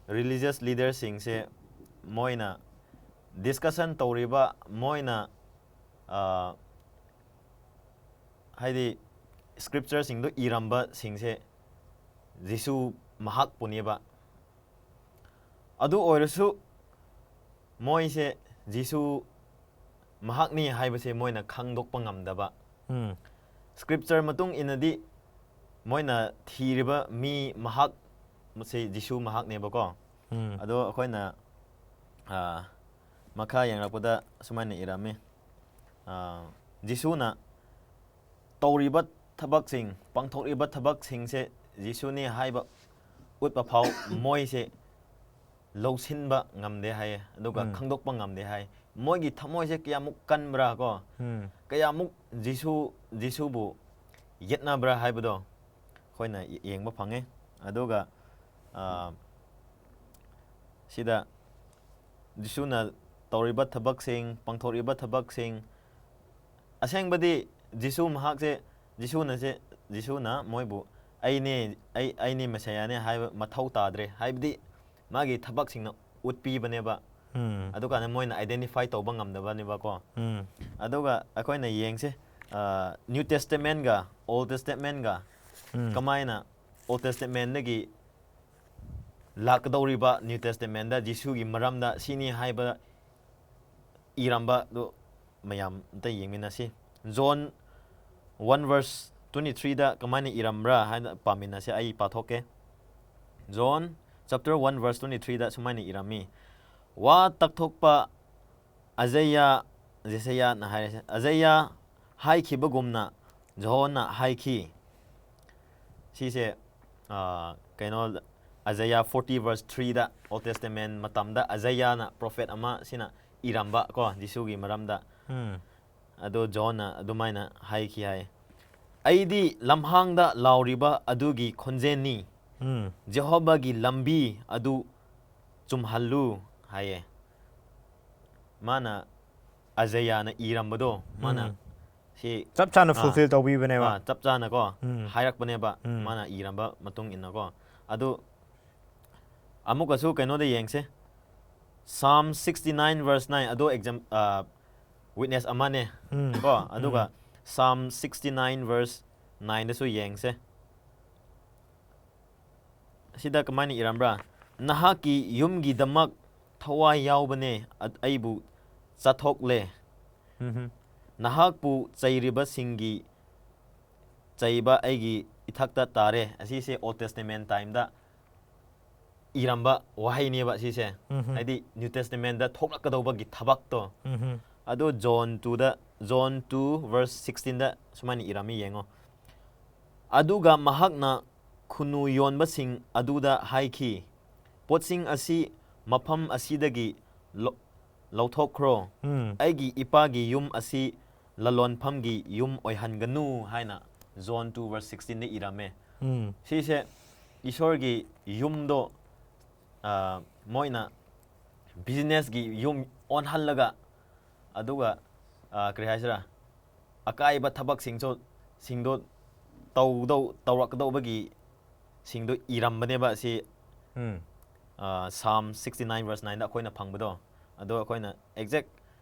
ꯔꯤꯂꯤꯖꯁ ꯂꯤꯗꯔꯁꯤꯡꯁꯦ ꯃꯣꯏꯅ ꯗꯤꯁꯀꯁꯟ ꯇꯧꯔꯤꯕ, ꯃꯣꯏꯅ ꯍꯥꯏꯗꯤ ꯁ꯭ꯀ꯭ꯔꯤꯞꯆꯔꯁꯤꯡꯗꯣ ꯏꯔꯝꯕꯁꯤꯡꯁꯦ ꯖꯤꯁꯨ ꯃꯍꯥꯛꯄꯨꯅꯦꯕ꯫ ꯑꯗꯨ ꯑꯣꯏꯔꯁꯨ ꯃꯣꯏꯁꯦ ꯖꯤꯁꯨ ꯃꯍꯥꯛꯅꯤ ꯍꯥꯏꯕꯁꯦ ꯃꯣꯏꯅ ꯈꯪꯗꯣꯛꯄ ꯉꯝꯗꯕ꯫ ꯁ꯭ꯀ꯭ꯔꯤꯞꯆꯔ ꯃꯇꯨꯡ ꯏꯟꯅꯗꯤ ꯃꯣꯏꯅ ꯊꯤꯔꯤꯕ ꯃꯤ ꯃꯍꯥꯛ ꯁꯦ ꯖꯤꯁꯨ ꯃꯍꯥꯛꯅꯦꯕꯀꯣ꯫ ꯑꯗꯣ ꯑꯩꯈꯣꯏꯅ ꯃꯈꯥ ꯌꯦꯡꯂꯛꯄꯗ ꯁꯨꯃꯥꯏꯅ ꯏꯔꯝꯃꯤ, ꯑ, ꯖꯤꯁꯨꯅ ꯇꯧꯔꯤꯕ ꯊꯕꯛꯁꯤꯡ, ꯄꯥꯡꯊꯣꯛꯂꯤꯕ ꯊꯕꯛꯁꯤꯡꯁꯦ ꯖꯤꯁꯨꯅꯤ ꯍꯥꯏꯕ ꯎꯠꯄ ꯐꯥꯎ ꯃꯣꯏꯁꯦ ꯂꯧꯁꯤꯟꯕ ꯉꯝꯗꯦ ꯍꯥꯏꯌꯦ, ꯑꯗꯨꯒ ꯎꯝ. ꯈꯪꯗꯣꯛꯄ ꯉꯝꯗꯦ ꯍꯥꯏ꯫ ꯃꯣꯏꯒꯤ ꯊꯃꯣꯏꯁꯦ ꯀꯌꯥꯃꯨꯛ ꯀꯟꯕ꯭ꯔꯥ ꯀꯣ, ꯎꯝ. ꯀꯌꯥꯃꯨꯛ ꯖꯤꯁꯨ, ꯖꯤꯁꯨꯕꯨ ꯌꯦꯠꯅꯕ꯭ꯔꯥ ꯍꯥꯏꯕꯗꯣ ꯑꯩꯈꯣꯏꯅ ꯌꯦꯡꯕ ꯐꯪꯉꯦ꯫ ꯑꯗꯨꯒ, ꯑ, ꯁꯤꯗ ꯖꯤꯁꯨꯅ ꯇꯧꯔꯤꯕ ꯊꯕꯛꯁꯤꯡ, ꯄꯥꯡꯊꯣꯛꯂꯤꯕ ꯊꯕꯛꯁꯤꯡ, ꯑꯁꯦꯡꯕꯗꯤ ꯖꯤꯁꯨ ꯃꯍꯥꯛꯁꯦ, ꯖꯤꯁꯨꯅꯁꯦ, ꯖꯤꯁꯨꯅ ꯃꯣꯏꯕꯨ "ꯑꯩꯅꯦ, ꯑꯩ, ꯑꯩꯅꯦ ꯃꯦꯁꯥꯌꯥꯅꯦ" ꯍꯥꯏꯕ ꯃꯊꯧ ꯇꯥꯗ꯭ꯔꯦ, ꯍꯥꯏꯕꯗꯤ ꯃꯥꯒꯤ ꯊꯕꯛꯁꯤꯡꯅ ꯎꯠꯄꯤꯕꯅꯦꯕ꯫ ꯎꯝ. ꯑꯗꯨꯀꯥꯟꯗ ꯃꯣꯏꯅ identify ꯇꯧꯕ ꯉꯝꯗꯕꯅꯦꯕꯀꯣ꯫ ꯎꯝ. ꯑꯗꯨꯒ ꯑꯩꯈꯣꯏꯅ ꯌꯦꯡꯁꯦ, ꯑ, New Testamentꯒ Old Testamentꯒ ꯎꯝ. ꯀꯃꯥꯏꯅ Old Testamentꯗꯒꯤ ꯂꯥꯛꯀꯗꯧꯔꯤꯕ New Testamentꯗ ꯖꯤꯁꯨꯒꯤ ꯃꯔꯝꯗ ꯁꯤꯅꯤ ꯍꯥꯏꯕ ꯏꯔꯝꯕꯗꯨ ꯃꯌꯥꯝ ꯑꯝꯇ ꯌꯦꯡꯃꯤꯟꯅꯁꯤ꯫ John one verse twenty threeꯗ ꯀꯃꯥꯏꯅ ꯏꯔꯝꯕ꯭ꯔꯥ ꯍꯥꯏꯅ ꯄꯥꯃꯤꯟꯅꯁꯤ꯫ ꯑꯩ ꯄꯥꯊꯣꯛꯀꯦ꯫ John chapter one verse twenty threeꯗ ꯁꯨꯃꯥꯏꯅ ꯏꯔꯝꯃꯤ, "ꯋꯥ ꯇꯛꯊꯣꯛꯄ ꯑꯖꯌꯥ", ꯖꯦꯁꯌꯥꯅ ꯍꯥꯏꯔꯤꯁꯦ, "ꯑꯖꯌꯥ ꯍꯥꯏꯈꯤꯕꯒꯨꯝꯅ ꯖꯣꯍꯣꯟꯅ ꯍꯥꯏꯈꯤ"꯫ ꯁꯤꯁꯦ, ꯑ, ꯀꯩꯅꯣ, Isaiah forty verse threeꯗ, Old Testament ꯃꯇꯝꯗ ꯑꯖꯌꯥꯅ, prophet ꯑꯃ, ꯁꯤꯅ ꯏꯔꯝꯕ ꯀꯣ, ꯖꯤꯁꯨꯒꯤ ꯃꯔꯝꯗ꯫ ꯎꯝ. ꯑꯗꯣ ꯖꯣꯟꯅ ꯑꯗꯨꯃꯥꯏꯅ ꯍꯥꯏꯈꯤ ꯍꯥꯏ, "ꯑꯩꯗꯤ ꯂꯝꯍꯥꯡꯗ ꯂꯥꯎꯔꯤꯕ ꯑꯗꯨꯒꯤ ꯈꯣꯟꯖꯦꯜꯅꯤ, ꯎꯝ. ꯖꯦꯍꯣꯕꯥꯒꯤ ꯂꯝꯕꯤ ꯑꯗꯨ ꯆꯨꯝꯍꯜꯂꯨ" ꯍꯥꯏꯌꯦ꯫ ꯃꯥꯅ, ꯑꯖꯌꯥꯅ ꯏꯔꯝꯕꯗꯣ, ꯃꯥꯅ ꯎꯝ. ꯁꯤ, ꯆꯞ ꯆꯥꯅ ꯑꯥ, fulfill ꯇꯧꯕꯤꯕꯅꯦꯕ꯫ ꯑꯥ, ꯆꯞ ꯆꯥꯅꯀꯣ ꯎꯝ. ꯍꯥꯏꯔꯛꯄꯅꯦꯕ, ꯎꯝ. ꯃꯥꯅ ꯏꯔꯝꯕ ꯃꯇꯨꯡ ꯏꯟꯅꯀꯣ꯫ ꯑꯗꯨ ꯑꯃꯨꯛꯀꯁꯨ ꯀꯩꯅꯣꯗ ꯌꯦꯡꯁꯦ, Psalm sixty nine verse nine, ꯑꯗꯣ exam-, ꯑ, witness ꯑꯃꯅꯦ ꯎꯝ. ꯀꯣ꯫ ꯑꯗꯨꯒ ꯎꯝ. Psalm sixty nine verse nineꯗꯁꯨ ꯌꯦꯡꯁꯦ꯫ ꯑꯁꯤꯗ ꯀꯃꯥꯏꯅ ꯏꯔꯝꯕ꯭ꯔꯥ? "ꯅꯍꯥꯛꯀꯤ ꯌꯨꯝꯒꯤꯗꯃꯛ ꯊꯋꯥꯏ ꯌꯥꯎꯕꯅꯦ, ꯑ-, ꯑꯩꯕꯨ ꯆꯥꯊꯣꯛꯂꯦ꯫ ꯎꯝꯍꯝ. ꯅꯍꯥꯛꯄꯨ ꯆꯩꯔꯤꯕꯁꯤꯡꯒꯤ ꯆꯩꯕ ꯑꯩꯒꯤ ꯏꯊꯛꯇ ꯇꯥꯔꯦ"꯫ ꯑꯁꯤꯁꯦ Old Testament timeꯗ ꯏꯔꯝꯕ ꯋꯥꯍꯩꯅꯦꯕ ꯑꯁꯤꯁꯦ꯫ ꯎꯝꯍꯝ. ꯍꯥꯏꯗꯤ New Testamentꯗ ꯊꯣꯛꯂꯛꯀꯗꯧꯕꯒꯤ ꯊꯕꯛꯇꯣ꯫ ꯎꯝꯍꯝ. ꯑꯗꯣ John twoꯗ John two verse sixteen ꯗ ꯁꯨꯃꯥꯏꯅ ꯏꯔꯝꯃꯤ, ꯌꯦꯡꯉꯣ꯫ ꯑꯗꯨꯒ ꯃꯍꯥꯛꯅ ꯈꯨꯟꯅꯨ ꯌꯣꯟꯕꯁꯤꯡ ꯑꯗꯨꯗ ꯍꯥꯏꯈꯤ, "ꯄꯣꯠꯁꯤꯡ ꯑꯁꯤ ꯃꯐꯝ ꯑꯁꯤꯗꯒꯤ ꯂꯧ-, ꯂꯧꯊꯣꯛꯈ꯭ꯔꯣ꯫ ꯎꯝ꯫ ꯑꯩꯒꯤ ꯏꯄꯥꯒꯤ ꯌꯨꯝ ꯑꯁꯤ ꯂꯂꯣꯟꯐꯝꯒꯤ ꯌꯨꯝ ꯑꯣꯏꯍꯟꯒꯅꯨ" ꯍꯥꯏꯅ John two verse sixteen ꯗ ꯏꯔꯝꯃꯦ꯫ ꯎꯝ꯫ ꯁꯤꯁꯦ ꯏꯁꯣꯔꯒꯤ ꯌꯨꯝꯗꯣ, ꯑ, ꯃꯣꯏꯅ business ꯀꯤ ꯌꯨꯝ ꯑꯣꯟꯍꯜꯂꯒ, ꯑꯗꯨꯒ, ꯑ, ꯀꯔꯤ ꯍꯥꯏꯁꯤꯔꯥ, ꯑꯀꯥꯏꯕ ꯊꯕꯛꯁꯤꯡꯁꯨ, ꯁꯤꯡꯗꯣ ꯇꯧꯗꯧ-, ꯇꯧꯔꯛꯀꯗꯧꯕꯒꯤ ꯁꯤꯡꯗꯣ ꯏꯔꯝꯕꯅꯦꯕ ꯁꯤ, ꯎꯝ꯫ ꯑ, Psalm sixty nine verse nine ꯗ ꯑꯩꯈꯣꯏꯅ ꯐꯪꯕꯗꯣ꯫ ꯑꯗꯣ ꯑꯩꯈꯣꯏꯅ exact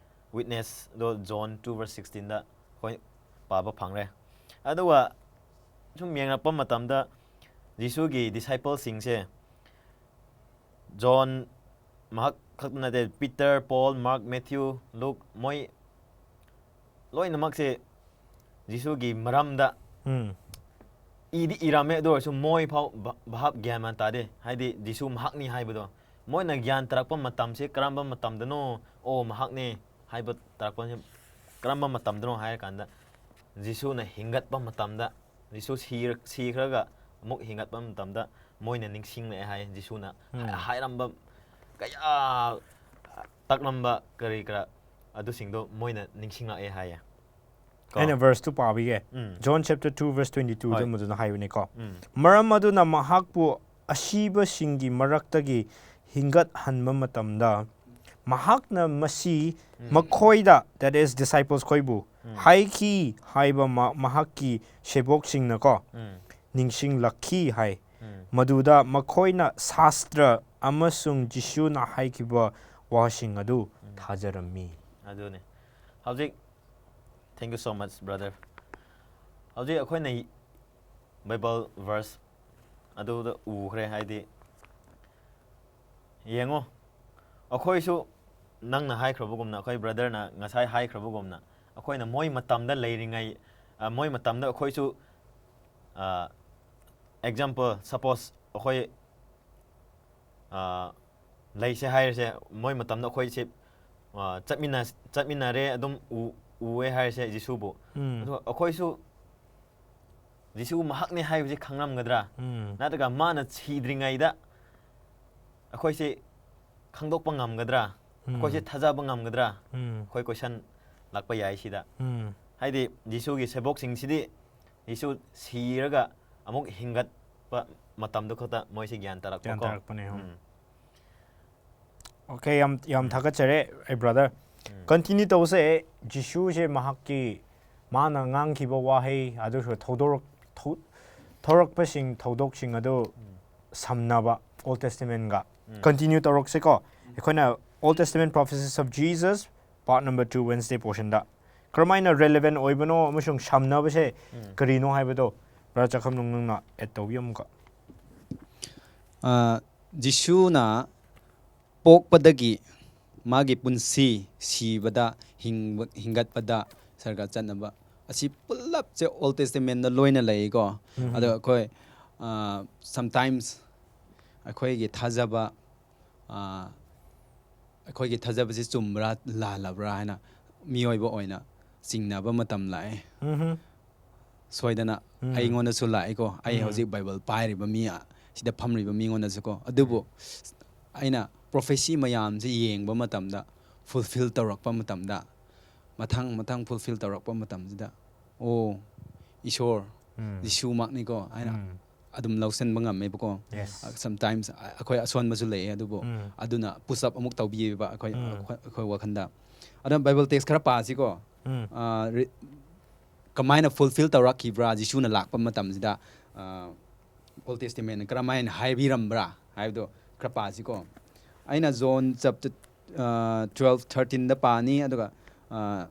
witness ꯗꯣ John two verse sixteen ꯗ ꯑꯩꯈꯣꯏ ꯄꯥꯕ ꯐꯪꯔꯦ꯫ ꯑꯗꯨꯒ ꯁꯨꯝ ꯌꯦꯡꯂꯛꯄ ꯃꯇꯝꯗ ꯖꯤꯁꯨꯒꯤ disciple ꯁꯤꯡꯁꯦ, ꯖꯣꯟ ꯃꯍꯥꯛ ꯈꯛꯇ ꯅꯠꯇꯦ, ꯄꯤꯇꯔ, ꯄꯣꯜ, ꯃꯥꯔꯛ, ꯃꯦꯊ꯭ꯌꯨ, ꯂꯨꯛ, ꯃꯣꯏ ꯂꯣꯏꯅꯃꯛꯁꯦ ꯖꯤꯁꯨꯒꯤ ꯃꯔꯝꯗ ꯎꯝ꯫ ꯏꯗꯤ ꯏꯔꯝꯃꯦ, ꯑꯗꯨ ꯑꯣꯏꯔꯁꯨ ꯃꯣꯏ ꯐꯥꯎ ꯚ-, ꯚꯥꯞ ꯒ꯭ꯌꯥꯟ ꯃꯥꯟ ꯇꯥꯗꯦ꯫ ꯍꯥꯏꯗꯤ ꯖꯤꯁꯨ ꯃꯍꯥꯛꯅꯤ ꯍꯥꯏꯕꯗꯣ ꯃꯣꯏꯅ ꯒ꯭ꯌꯥꯟ ꯇꯥꯔꯛꯄ ꯃꯇꯝꯁꯦ ꯀꯔꯝꯕ ꯃꯇꯝꯗꯅꯣ, "ꯑꯣ, ꯃꯍꯥꯛꯅꯦ" ꯍꯥꯏꯕ ꯇꯥꯔꯛꯄꯁꯦ ꯀꯔꯝꯕ ꯃꯇꯝꯗꯅꯣ ꯍꯥꯏꯔꯀꯥꯟꯗ, ꯖꯤꯁꯨꯅ ꯍꯤꯡꯒꯠꯄ ꯃꯇꯝꯗ, ꯖꯤꯁꯨ ꯁꯤꯔ-, ꯁꯤꯈ꯭ꯔꯒ ꯑꯃꯨꯛ ꯍꯤꯡꯒꯠꯄ ꯃꯇꯝꯗ ꯃꯣꯏꯅ ꯅꯤꯡꯁꯤꯡꯂꯛꯑꯦ ꯍꯥꯏ꯫ ꯖꯤꯁꯨꯅ ꯎꯝ꯫ ꯍꯥꯏꯔꯝꯕ ꯀꯌꯥ, ꯇꯥꯛꯂꯝꯕ ꯀꯔꯤ ꯀꯔꯥ, ꯑꯗꯨꯁꯤꯡꯗꯣ ꯃꯣꯏꯅ ꯅꯤꯡꯁꯤꯡꯂꯛꯑꯦ ꯍꯥꯏꯌꯦ꯫ ꯀꯣ꯫ ꯑꯩꯅ verse ꯇꯨ ꯄꯥꯕꯤꯒꯦ꯫ ꯎꯝ꯫ John chapter two verse twenty two ꯗ ꯍꯣꯏ꯫ ꯃꯗꯨꯅ ꯍꯥꯏꯕꯅꯤꯀꯣ꯫ ꯎꯝ꯫ ꯃꯔꯝ ꯑꯗꯨꯅ ꯃꯍꯥꯛꯄꯨ ꯑꯁꯤꯕꯁꯤꯡꯒꯤ ꯃꯔꯛꯇꯒꯤ ꯍꯤꯡꯒꯠꯍꯟꯕ ꯃꯇꯝꯗ ꯃꯍꯥꯛꯅ ꯃꯁꯤ ꯎꯝ꯫ ꯃꯈꯣꯏꯗ, that is disciples ꯈꯣꯏꯕꯨ, ꯎꯝ꯫ ꯍꯥꯏꯈꯤ ꯍꯥꯏꯕ ꯃ-, ꯃꯍꯥꯛꯀꯤ ꯁꯦꯕꯣꯛꯁꯤꯡꯅꯀꯣ ꯎꯝ꯫ ꯅꯤꯡꯁꯤꯡꯂꯛꯈꯤ ꯍꯥꯏ꯫ ꯎꯝ꯫ ꯃꯗꯨꯗ ꯃꯈꯣꯏꯅ ꯁꯥꯁꯇ꯭ꯔ ꯑꯃꯁꯨꯡ ꯖꯤꯁꯨꯅ ꯍꯥꯏꯈꯤꯕ ꯋꯥꯁꯤꯡ ꯑꯗꯨ ꯊꯥꯖꯔꯝꯃꯤ꯫ ꯑꯗꯨꯅꯦ꯫ ꯍꯧꯖꯤꯛ, thank you so much, brother. ꯍꯧꯖꯤꯛ ꯑꯩꯈꯣꯏꯅ ꯏ-, Bible verse ꯑꯗꯨꯗ ꯎꯈ꯭ꯔꯦ, ꯍꯥꯏꯗꯤ, ꯌꯦꯡꯉꯣ, ꯑꯩꯈꯣꯏꯁꯨ ꯅꯪꯅ ꯍꯥꯏꯈ꯭ꯔꯕꯒꯨꯝꯅ, ꯑꯩꯈꯣꯏ brother ꯅ ꯉꯁꯥꯏ ꯍꯥꯏꯈ꯭ꯔꯕꯒꯨꯝꯅ, ꯑꯩꯈꯣꯏꯅ ꯃꯣꯏ ꯃꯇꯝꯗ ꯂꯩꯔꯤꯉꯩ, ꯑ, ꯃꯣꯏ ꯃꯇꯝꯗ ꯑꯩꯈꯣꯏꯁꯨ, ꯑ, example, suppose ꯑꯩꯈꯣꯏ, ꯑ, ꯂꯩꯁꯦ ꯍꯥꯏꯔꯁꯦ, ꯃꯣꯏ ꯃꯇꯝꯗ ꯑꯩꯈꯣꯏꯁꯦ, ꯑ, ꯆꯠꯃꯤꯟꯅ-, ꯆꯠꯃꯤꯟꯅꯔꯦ, ꯑꯗꯨꯝ ꯎ-, ꯎꯑꯦ ꯍꯥꯏꯔꯁꯦ ꯖꯤꯁꯨꯕꯨ꯫ ꯎꯝ꯫ ꯑꯗꯣ ꯑꯩꯈꯣꯏꯁꯨ ꯖꯤꯁꯨ ꯃꯍꯥꯛꯅꯦ ꯍꯥꯏꯕꯁꯤ ꯈꯪꯂꯝꯒꯗ꯭ꯔꯥ? ꯎꯝ꯫ ꯅꯠꯇ꯭ꯔꯒ ꯃꯥꯅ ꯁꯤꯗ꯭ꯔꯤꯉꯩꯗ ꯑꯩꯈꯣꯏꯁꯦ ꯈꯪꯗꯣꯛꯄ ꯉꯝꯒꯗ꯭ꯔꯥ? ꯎꯝ꯫ ꯑꯩꯈꯣꯏꯁꯦ ꯊꯥꯖꯕ ꯉꯝꯒꯗ꯭ꯔꯥ? ꯎꯝ꯫ ꯑꯩꯈꯣꯏ ꯀꯣꯏꯁꯟ ꯂꯥꯛꯄ ꯌꯥꯏ ꯁꯤꯗ꯫ ꯎꯝ꯫ ꯍꯥꯏꯗꯤ ꯖꯤꯁꯨꯒꯤ ꯁꯦꯕꯣꯛꯁꯤꯡꯁꯤꯗꯤ ꯖꯤꯁꯨ ꯁꯤꯔꯒ ꯑꯃꯨꯛ ꯍꯤꯡꯒꯠꯄ ꯃꯇꯝꯗꯨ ꯈꯛꯇ ꯃꯣꯏꯁꯦ ꯒ꯭ꯌꯥꯟ ꯇꯥꯔꯛꯄꯀꯣ꯫ ꯒ꯭ꯌꯥꯟ ꯇꯥꯔꯛꯄꯅꯦ, ꯎꯝ꯫ ꯎꯝ꯫ Okay, ꯌꯥꯝ ꯌꯥꯝ ꯎꯝ꯫ ꯊꯥꯒꯠꯆꯔꯦ ꯑꯩ brother꯫ ꯎꯝ꯫ Continue ꯇꯧꯁꯦ꯫ ꯖꯤꯁꯨꯁꯦ ꯃꯍꯥꯛꯀꯤ ꯃꯥꯅ ꯉꯥꯡꯈꯤꯕ ꯋꯥꯍꯩ ꯑꯗꯨꯁꯨ ꯊꯧꯗꯣꯔꯛ-, ꯊꯧ-, ꯊꯧꯔꯛꯄꯁꯤꯡ ꯊꯧꯗꯣꯛꯁꯤꯡ ꯑꯗꯨ ꯎꯝ꯫ ꯁꯝꯅꯕ Old Testamentꯒ꯫ ꯎꯝ꯫ Continue ꯇꯧꯔꯛꯁꯦꯀꯣ꯫ ꯑꯩꯈꯣꯏꯅ Old Testament Prophecies of Jesus, part number two, Wednesday portionꯗ ꯀꯔꯝꯍꯥꯏꯅ relevant ꯑꯣꯏꯕꯅꯣ ꯑꯃꯁꯨꯡ ꯁꯝꯅꯕꯁꯦ ꯎꯝ꯫ ꯀꯔꯤꯅꯣ ꯍꯥꯏꯕꯗꯣ brother ꯆꯈꯝꯅꯨꯡ ꯅꯪꯅ add ꯇꯧꯕꯤꯌꯨ ꯑꯃꯨꯛꯀ꯫ ꯑ, ꯖꯤꯁꯨꯅ ꯄꯣꯛꯄꯗꯒꯤ ꯃꯥꯒꯤ ꯄꯨꯟꯁꯤ, ꯁꯤꯕꯗ, ꯍꯤꯡꯕ-, ꯍꯤꯡꯒꯠꯄꯗ, ꯁꯔꯒ ꯆꯠꯅꯕ, ꯑꯁꯤ ꯄꯨꯂꯞꯁꯦ Old Testamentꯗ ꯂꯣꯏꯅ ꯂꯩꯀꯣ꯫ ꯎꯝ꯫ ꯑꯗꯣ ꯑꯩꯈꯣꯏ, ꯑ, sometimes ꯑꯩꯈꯣꯏꯒꯤ ꯊꯥꯖꯕ, ꯑ, ꯑꯩꯈꯣꯏꯒꯤ ꯊꯥꯖꯕꯁꯤ ꯆꯨꯝꯕ꯭ꯔꯥ ꯂꯥꯜꯂꯕ꯭ꯔꯥ ꯍꯥꯏꯅ ꯃꯤꯑꯣꯏꯕ ꯑꯣꯏꯅ ꯆꯤꯡꯅꯕ ꯃꯇꯝ ꯂꯥꯛꯑꯦ꯫ ꯎꯝ꯫ ꯁꯣꯏꯗꯅ ꯎꯝ꯫ ꯑꯩꯉꯣꯟꯗꯁꯨ ꯂꯥꯛꯏꯀꯣ, ꯑꯩ ꯎꯝ꯫ ꯍꯧꯖꯤꯛ Bible ꯄꯥꯏꯔꯤꯕ ꯃꯤ ꯑ-, ꯁꯤꯗ ꯐꯝꯂꯤꯕ ꯃꯤꯉꯣꯟꯗꯁꯨꯀꯣ꯫ ꯑꯗꯨꯕꯨ ꯑꯩꯅ prophecy ꯃꯌꯥꯝꯁꯦ ꯌꯦꯡꯕ ꯃꯇꯝꯗ, fulfill ꯇꯧꯔꯛꯄ ꯃꯇꯝꯗ, ꯃꯊꯪ ꯃꯊꯪ fulfill ꯇꯧꯔꯛꯄ ꯃꯇꯝꯁꯤꯗ, "ꯑꯣ, ꯏꯁꯣꯔ, ꯎꯝ꯫ ꯖꯤꯁꯨꯃꯛꯅꯤꯀꯣ" ꯍꯥꯏꯅ ꯎꯝ꯫ ꯑꯗꯨꯝ ꯂꯧꯁꯤꯟꯕ ꯉꯝꯃꯦꯕꯀꯣ꯫ Yes꯫ Sometimes ꯑꯩꯈꯣꯏ ꯑꯁꯣꯟꯕꯁꯨ ꯂꯩꯌꯦ, ꯑꯗꯨꯕꯨ ꯎꯝ꯫ ꯑꯗꯨꯅ push up ꯑꯃꯨꯛ ꯇꯧꯕꯤꯌꯦꯕ ꯑꯩꯈꯣꯏ, ꯎꯝ꯫ ꯑꯩꯈꯣꯏ, ꯑꯩꯈꯣꯏ ꯋꯥꯈꯜꯗ꯫ ꯑꯗꯨꯅ Bible text ꯈꯔ ꯄꯥꯁꯤꯀꯣ꯫ ꯎꯝ꯫ ꯑ, ꯔꯤ-, ꯀꯃꯥꯏꯅ fulfill ꯇꯧꯔꯛꯈꯤꯕ꯭ꯔꯥ? ꯖꯤꯁꯨꯅ ꯂꯥꯛꯄ ꯃꯇꯝꯁꯤꯗ, ꯑ, Old Testamentꯅ ꯀꯔꯝꯍꯥꯏꯅ ꯍꯥꯏꯕꯤꯔꯝꯕ꯭ꯔꯥ ꯍꯥꯏꯕꯗꯣ ꯈꯔ ꯄꯥꯁꯤꯀꯣ꯫ ꯑꯩꯅ John chapter, ꯑ, twelve thirteenꯗ ꯄꯥꯅꯤ, ꯑꯗꯨꯒ, ꯑ,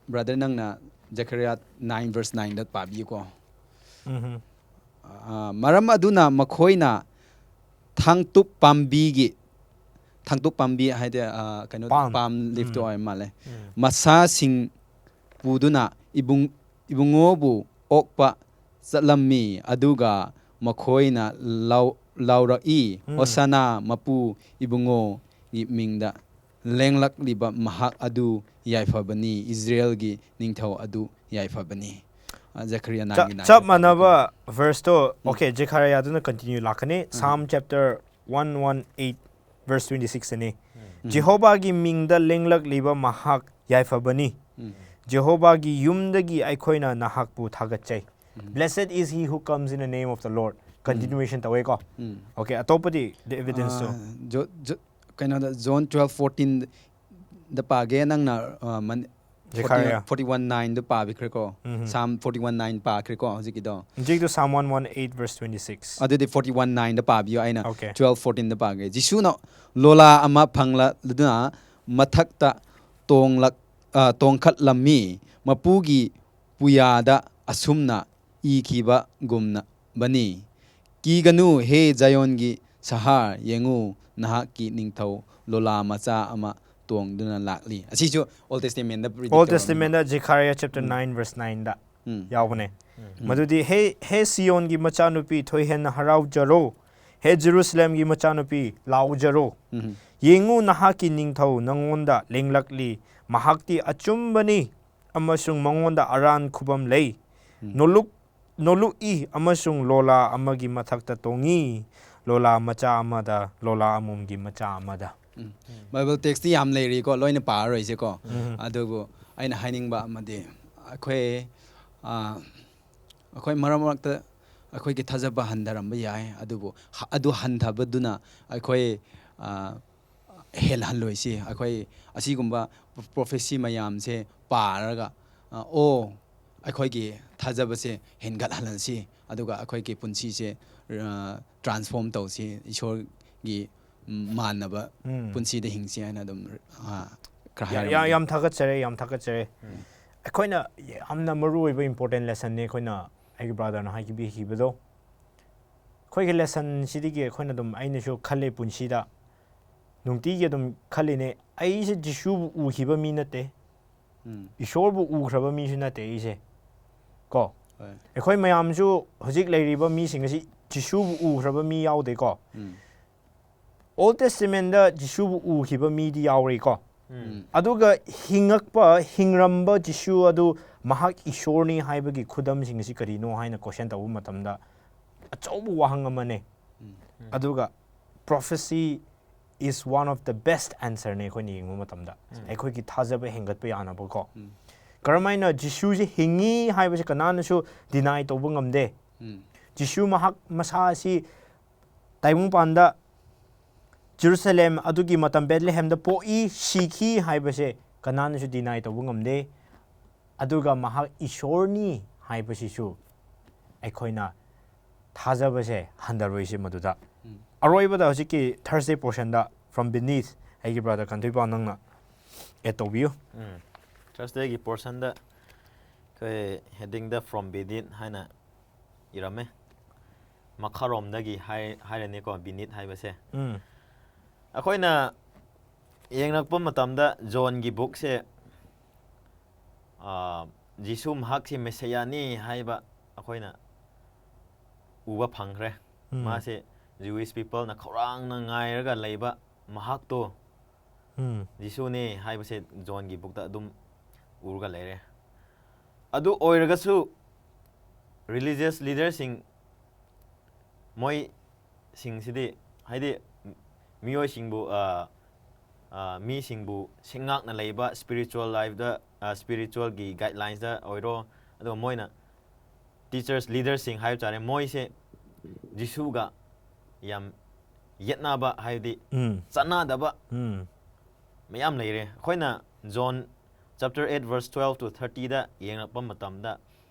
brother ꯅꯪꯅ Zechariah nine verse nineꯗ ꯄꯥꯕꯤꯌꯨꯀꯣ꯫ ꯎꯝ꯫ ꯑ, ꯃꯔꯝ ꯑꯗꯨꯅ ꯃꯈꯣꯏꯅ ꯊꯥꯡꯇꯨꯞ ꯄꯥꯝꯕꯤꯒꯤ, ꯊꯥꯡꯇꯨꯞ ꯄꯥꯝꯕꯤ ꯍꯥꯏꯗꯤ, ꯑ, ꯀꯩꯅꯣ, Palm꯫ palm leafꯇꯣ ꯎꯝ꯫ ꯑꯣꯏ ꯃꯥꯜꯂꯦ꯫ ꯎꯝ꯫ ꯃꯁꯥꯁꯤꯡ ꯄꯨꯗꯨꯅ ꯏꯕꯨꯡ-, ꯏꯕꯨꯡꯉꯣꯕꯨ ꯑꯣꯛꯄ ꯆꯠꯂꯝꯃꯤ, ꯑꯗꯨꯒ ꯃꯈꯣꯏꯅ ꯂꯥꯎ-, ꯂꯥꯎꯔꯛꯏ, ꯎꯝ꯫ "ꯍꯣꯁꯥꯅꯥ ꯃꯄꯨ ꯏꯕꯨꯡꯉꯣꯒꯤ ꯃꯤꯡꯗ ꯂꯦꯡꯂꯛꯂꯤꯕ ꯃꯍꯥꯛ ꯑꯗꯨ ꯌꯥꯏꯐꯕꯅꯤ, ꯏꯁꯔꯥꯌꯦꯜꯒꯤ ꯅꯤꯡꯊꯧ ꯑꯗꯨ ꯌꯥꯏꯐꯕꯅꯤ꯫ ꯑ, ꯖꯀꯔꯤꯌꯥ ꯆꯞ ꯅꯥꯏꯟꯒꯤ ꯅꯥꯏꯟ ꯆꯞ ꯐꯥꯎ ꯃꯥꯟꯅꯕ ꯇꯥꯛꯄꯤꯕ꯫ ꯚꯔꯁꯇꯣ ꯑꯣꯀꯦ, ꯖꯦꯈꯥꯔꯤꯌꯥꯗꯨꯅ ꯀꯟꯇꯤꯅ꯭ꯌꯨ ꯂꯥꯛꯀꯅꯤ꯫ Psalm chapter one one eight verse twenty six ꯑꯅꯤ꯫ ꯎꯝ꯫ ꯖꯦꯍꯣꯕꯥꯒꯤ ꯃꯤꯡꯗ ꯂꯦꯡꯂꯛꯂꯤꯕ ꯃꯍꯥꯛ ꯌꯥꯏꯐꯕꯅꯤ꯫ ꯎꯝ꯫ ꯖꯦꯍꯣꯕꯥꯒꯤ ꯌꯨꯝꯗꯒꯤ ꯑꯩꯈꯣꯏꯅ ꯅꯍꯥꯛꯄꯨ ꯊꯥꯒꯠꯆꯩ꯫ ꯎꯝ꯫ Blessed is he who comes in the name of the Lord꯫ Continuation ꯇꯧꯋꯦꯀꯣ꯫ ꯎꯝ꯫ ꯑꯣꯀꯦ, ꯑꯇꯣꯞꯄꯗꯤ ꯗ ꯑꯦꯚꯤꯗꯦꯟꯁꯇꯣ꯫ ꯑ, ꯖꯣ- ꯖꯣ- ꯀꯩꯅꯣꯗ ꯖꯣꯟ ꯇꯨꯋꯦꯜꯐ ꯐꯣꯔꯇꯤꯟꯗ ꯄꯥꯒꯦ ꯅꯪꯅ, ꯑ, ꯃꯟ- ꯖꯦꯈꯥꯔꯤꯌꯥ꯫ ꯐꯣꯔꯇꯤ ꯋꯥꯟ ꯅꯥꯏꯟꯗ ꯄꯥꯕꯤꯈ꯭ꯔꯦꯀꯣ꯫ ꯎꯝ꯫ Psalm forty one nine ꯄꯥꯈ꯭ꯔꯦꯀꯣ ꯍꯧꯖꯤꯛꯀꯤꯗꯣ꯫ ꯍꯧꯖꯤꯛꯇꯣ Psalm one one eight verse twenty six꯫ ꯑꯗꯨꯗꯤ ꯐꯣꯔꯇꯤ ꯋꯥꯟ ꯅꯥꯏꯟꯗ ꯄꯥꯕꯤꯌꯣ, ꯑꯩꯅ ꯑꯣꯀꯦ꯫ ꯇꯨꯋꯦꯜꯐ ꯐꯣꯔꯇꯤꯟꯗ ꯄꯥꯒꯦ꯫ ꯖꯤꯁꯨꯅ ꯂꯣꯂꯥ ꯑꯃ ꯐꯪꯂꯗꯨꯅ ꯃꯊꯛꯇ ꯇꯣꯡꯂꯛ-, ꯑ, ꯇꯣꯡꯈꯠꯂꯝꯃꯤ꯫ ꯃꯄꯨꯒꯤ ꯄꯨꯌꯥꯗ ꯑꯁꯨꯝꯅ ꯏꯈꯤꯕꯒꯨꯝꯅꯕꯅꯤ, "ꯀꯤꯒꯅꯨ, ꯍꯦ ꯖꯥꯌꯣꯟꯒꯤ ꯁꯍꯔ, ꯌꯦꯡꯉꯨ, ꯅꯍꯥꯛꯀꯤ ꯅꯤꯡꯊꯧ ꯂꯣꯂꯥ ꯃꯆꯥ ꯑꯃ ꯇꯣꯡꯗꯨꯅ ꯂꯥꯛꯂꯤ"꯫ ꯑꯁꯤꯁꯨ ꯑꯣꯜ ꯇꯦꯁꯇꯦꯃꯦꯟꯗ ꯑꯣꯜ ꯇꯦꯁꯇꯦꯃꯦꯟꯗ ꯖꯦꯈꯥꯔꯤꯌꯥ ꯆꯦꯞꯇꯔ ꯎꯝ꯫ ꯅꯥꯏꯟ ꯚꯔꯁ ꯅꯥꯏꯟꯗ ꯎꯝ꯫ ꯌꯥꯎꯕꯅꯦ꯫ ꯎꯝ꯫ ꯃꯗꯨꯗꯤ, "ꯍꯦ, ꯍꯦ ꯁꯤꯌꯣꯟꯒꯤ ꯃꯆꯥꯅꯨꯄꯤ, ꯊꯣꯏꯍꯦꯟꯅ ꯍꯔꯥꯎꯖꯔꯣ꯫ ꯍꯦ ꯖꯦꯔꯨꯁꯂꯦꯝꯒꯤ ꯃꯆꯥꯅꯨꯄꯤ, ꯂꯥꯎꯖꯔꯣ꯫ ꯎꯝ꯫ ꯌꯦꯡꯉꯨ, ꯅꯍꯥꯛꯀꯤ ꯅꯤꯡꯊꯧ ꯅꯉꯣꯟꯗ ꯂꯦꯡꯂꯛꯂꯤ꯫ ꯃꯍꯥꯛꯇꯤ ꯑꯆꯨꯝꯕꯅꯤ ꯑꯃꯁꯨꯡ ꯃꯉꯣꯟꯗ ꯑꯔꯥꯟ ꯈꯨꯕꯝ ꯂꯩ꯫ ꯎꯝ꯫ ꯅꯣꯂꯨꯛ-, ꯅꯣꯂꯨꯛꯏ ꯑꯃꯁꯨꯡ ꯂꯣꯂꯥ ꯑꯃꯒꯤ ꯃꯊꯛꯇ ꯇꯣꯡꯉꯤ, ꯂꯣꯂꯥ ꯃꯆꯥ ꯑꯃꯗ, ꯂꯣꯂꯥ ꯑꯃꯣꯝꯒꯤ ꯃꯆꯥ ꯑꯃꯗ"꯫ ꯎꯝ꯫ ꯕꯥꯏꯕꯜ ꯇꯦꯛꯁꯇꯤ ꯌꯥꯝ ꯂꯩꯔꯤꯀꯣ, ꯂꯣꯏꯅ ꯄꯥꯔꯔꯣꯏꯁꯦꯀꯣ꯫ ꯎꯝ꯫ ꯑꯗꯨꯕꯨ ꯑꯩꯅ ꯍꯥꯏꯅꯤꯡꯕ ꯑꯃꯗꯤ, ꯑꯩꯈꯣꯏ, ꯑ, ꯑꯩꯈꯣꯏ ꯃꯔꯛ ꯃꯔꯛꯇ ꯑꯩꯈꯣꯏꯒꯤ ꯊꯥꯖꯕ ꯍꯟꯊꯔꯝꯕ ꯌꯥꯏ, ꯑꯗꯨꯕꯨ ꯍ-, ꯑꯗꯨ ꯍꯟꯊꯕꯗꯨꯅ ꯑꯩꯈꯣꯏ, ꯑ, ꯍꯦꯜꯍꯜꯂꯣꯏꯁꯤ꯫ ꯑꯩꯈꯣꯏ ꯑꯁꯤꯒꯨꯝꯕ ꯄ꯭ꯔꯣꯐꯦꯁꯤ ꯃꯌꯥꯝꯁꯦ ꯄꯥꯔꯒ, ꯑ, ꯑꯣ, ꯑꯩꯈꯣꯏꯒꯤ ꯊꯥꯖꯕꯁꯦ ꯍꯦꯟꯒꯠꯍꯜꯂꯁꯤ, ꯑꯗꯨꯒ ꯑꯩꯈꯣꯏꯒꯤ ꯄꯨꯟꯁꯤꯁꯦ, ꯑ, ꯇ꯭ꯔꯥꯟꯁꯐꯣꯔꯝ ꯇꯧꯁꯤ, ꯏꯁꯣꯔꯒꯤ ꯃꯥꯟꯅꯕ ꯎꯝ꯫ ꯄꯨꯟꯁꯤꯗ ꯍꯤꯡꯁꯤ ꯍꯥꯏꯅ ꯑꯗꯨꯝ, ꯑ, ꯈꯔ ꯌꯥ-, ꯌꯥ-, ꯍꯥꯏꯔꯝꯒꯦ꯫ ꯌꯥꯝ ꯊꯥꯒꯠꯆꯔꯦ, ꯌꯥꯝ ꯊꯥꯒꯠꯆꯔꯦ꯫ ꯑꯩꯈꯣꯏꯅ ꯌꯥꯝꯅ ꯃꯔꯨ ꯑꯣꯏꯕ ꯏꯝꯄꯣꯔꯇꯦꯟ ꯂꯦꯁꯟꯅꯤ ꯑꯩꯈꯣꯏꯅ, ꯑꯩꯒꯤ ꯕ꯭ꯔꯥꯗꯔꯅ ꯍꯥꯏꯕꯤꯈꯤꯕꯗꯣ꯫ ꯑꯩꯈꯣꯏꯒꯤ ꯂꯦꯁꯟꯁꯤꯗꯒꯤ ꯑꯩꯈꯣꯏꯅ ꯑꯗꯨꯝ, ꯑꯩꯅꯁꯨ ꯈꯜꯂꯦ ꯄꯨꯟꯁꯤꯗ, ꯅꯨꯡꯇꯤꯒꯤ ꯑꯗꯨꯝ ꯈꯜꯂꯤꯅꯦ, ꯑꯩꯁꯦ ꯖꯤꯁꯨꯕꯨ ꯎꯈꯤꯕ ꯃꯤ ꯅꯠꯇꯦ, ꯎꯝ꯫ ꯏꯁꯣꯔꯕꯨ ꯎꯈ꯭ꯔꯕ ꯃꯤꯁꯨ ꯅꯠꯇꯦ ꯑꯩꯁꯦ꯫ ꯀꯣ, ꯍꯣꯏ꯫ ꯑꯩꯈꯣꯏ ꯃꯌꯥꯝꯁꯨ ꯍꯧꯖꯤꯛ ꯂꯩꯔꯤꯕ ꯃꯤꯁꯤꯡ ꯑꯁꯤ ꯖꯤꯁꯨꯕꯨ ꯎꯈ꯭ꯔꯕ ꯃꯤ ꯌꯥꯎꯗꯦꯀꯣ꯫ ꯎꯝ꯫ ꯑꯣꯜ ꯇꯦꯁꯇꯃꯦꯟꯗ ꯖꯤꯁꯨꯕꯨ ꯎꯈꯤꯕ ꯃꯤꯗꯤ ꯌꯥꯎꯔꯤꯀꯣ꯫ ꯎꯝ. ꯑꯗꯨꯒ ꯍꯤꯡꯉꯛꯄ, ꯍꯤꯡꯔꯝꯕ ꯖꯤꯁꯨ ꯑꯗꯨ ꯃꯍꯥꯛ ꯏꯁꯣꯔꯅꯤ ꯍꯥꯏꯕꯒꯤ ꯈꯨꯗꯝꯁꯤꯡ ꯑꯁꯤ ꯀꯔꯤꯅꯣ ꯍꯥꯏꯅ question ꯇꯧꯕ ꯃꯇꯝꯗ, ꯑꯆꯧꯕ ꯋꯥꯍꯪ ꯑꯃꯅꯦ꯫ ꯎꯝ. ꯑꯗꯨꯒ prophecy is one of the best answerꯅꯦ ꯑꯩꯈꯣꯏꯅ ꯌꯦꯡꯕ ꯃꯇꯝꯗ꯫ ꯎꯝ. ꯑꯩꯈꯣꯏꯒꯤ ꯊꯥꯖꯕ ꯍꯦꯟꯒꯠꯄ ꯌꯥꯅꯕꯀꯣ꯫ ꯎꯝ. ꯀꯔꯝꯍꯥꯏꯅ ꯖꯤꯁꯨꯁꯦ ꯍꯤꯡꯉꯤ ꯍꯥꯏꯕꯁꯦ ꯀꯅꯥꯅꯁꯨ deny ꯇꯧꯕ ꯉꯝꯗꯦ꯫ ꯎꯝ. ꯖꯤꯁꯨ ꯃꯍꯥꯛ ꯃꯁꯥ ꯑꯁꯤ ꯇꯥꯏꯕꯪꯄꯥꯟꯗ ꯖꯦꯔꯨꯁꯂꯦꯝ ꯑꯗꯨꯒꯤ ꯃꯇꯝ ꯕꯦꯠꯂꯦꯍꯦꯝꯗ ꯄꯣꯛꯏ, ꯁꯤꯈꯤ ꯍꯥꯏꯕꯁꯦ ꯀꯅꯥꯅꯁꯨ deny ꯇꯧꯕ ꯉꯝꯗꯦ꯫ ꯑꯗꯨꯒ ꯃꯍꯥꯛ ꯏꯁꯣꯔꯅꯤ ꯍꯥꯏꯕꯁꯤꯁꯨ ꯑꯩꯈꯣꯏꯅ ꯊꯥꯖꯕꯁꯦ ꯍꯟꯊꯔꯣꯏꯁꯦ ꯃꯗꯨꯗ꯫ ꯎꯝ. ꯑꯔꯣꯏꯕꯗ ꯍꯧꯖꯤꯛꯀꯤ Thursday portionꯗ From Beneath, ꯑꯩꯒꯤ brother ꯀꯟꯊꯣꯏꯄꯥꯎ ꯅꯪꯅ add ꯇꯧꯕꯤꯌꯨ꯫ ꯎꯝ. Thursdayꯒꯤ portionꯗ ꯑꯩꯈꯣꯏ headingꯗ From Beneath ꯍꯥꯏꯅ ꯏꯔꯝꯃꯦ꯫ ꯃꯈꯥꯔꯣꯝꯗꯒꯤ ꯍꯥꯏ ꯍꯥꯏꯔꯅꯤꯀꯣ, beneath ꯍꯥꯏꯕꯁꯦ꯫ ꯎꯝ. ꯑꯩꯈꯣꯏꯅ ꯌꯦꯡꯂꯛꯄ ꯃꯇꯝꯗ ꯖꯣꯟꯒꯤ bookꯁꯦ, ꯑꯥ, ꯖꯤꯁꯨ ꯃꯍꯥꯛꯁꯤ ꯃꯦꯁꯤꯌꯥꯅꯤ ꯍꯥꯏꯕ ꯑꯩꯈꯣꯏꯅ ꯎꯕ ꯐꯪꯈ꯭ꯔꯦ꯫ ꯎꯝ. ꯃꯥꯁꯦ Jewish peopleꯅ ꯈꯧꯔꯥꯡꯅ ꯉꯥꯏꯔꯒ ꯂꯩꯕ ꯃꯍꯥꯛꯇꯣ ꯎꯝ. ꯖꯤꯁꯨꯅꯦ ꯍꯥꯏꯕꯁꯦ ꯖꯣꯟꯒꯤ bookꯇ ꯑꯗꯨꯝ ꯎꯔꯒ ꯂꯩꯔꯦ꯫ ꯑꯗꯨ ꯑꯣꯏꯔꯒꯁꯨ religious leaderꯁꯤꯡ, ꯃꯣꯏꯁꯤꯡꯁꯤꯗꯤ, ꯍꯥꯏꯗꯤ, ꯃꯤꯑꯣꯏꯁꯤꯡꯕꯨ, ꯑ, ꯑ, ꯃꯤꯁꯤꯡꯕꯨ ꯁꯤꯡꯉꯥꯛꯅ ꯂꯩꯕ spiritual lifeꯗ, ꯑ, spiritualꯒꯤ guidelinesꯇ ꯑꯣꯏꯔꯣ, ꯑꯗꯨꯒ ꯃꯣꯏꯅ teachers, leaderꯁꯤꯡ ꯍꯥꯏꯕ ꯇꯥꯔꯦ, ꯃꯣꯏꯁꯦ ꯖꯤꯁꯨꯒ ꯌꯥꯝ ꯌꯦꯠꯅꯕ, ꯍꯥꯏꯕꯗꯤ ꯎꯝ. ꯆꯥꯟꯅꯗꯕ ꯎꯝ. ꯃꯌꯥꯝ ꯂꯩꯔꯦ꯫ ꯑꯩꯈꯣꯏꯅ John chapter eight verse twelve to thirtyꯗ ꯌꯦꯡꯂꯛꯄ ꯃꯇꯝꯗ,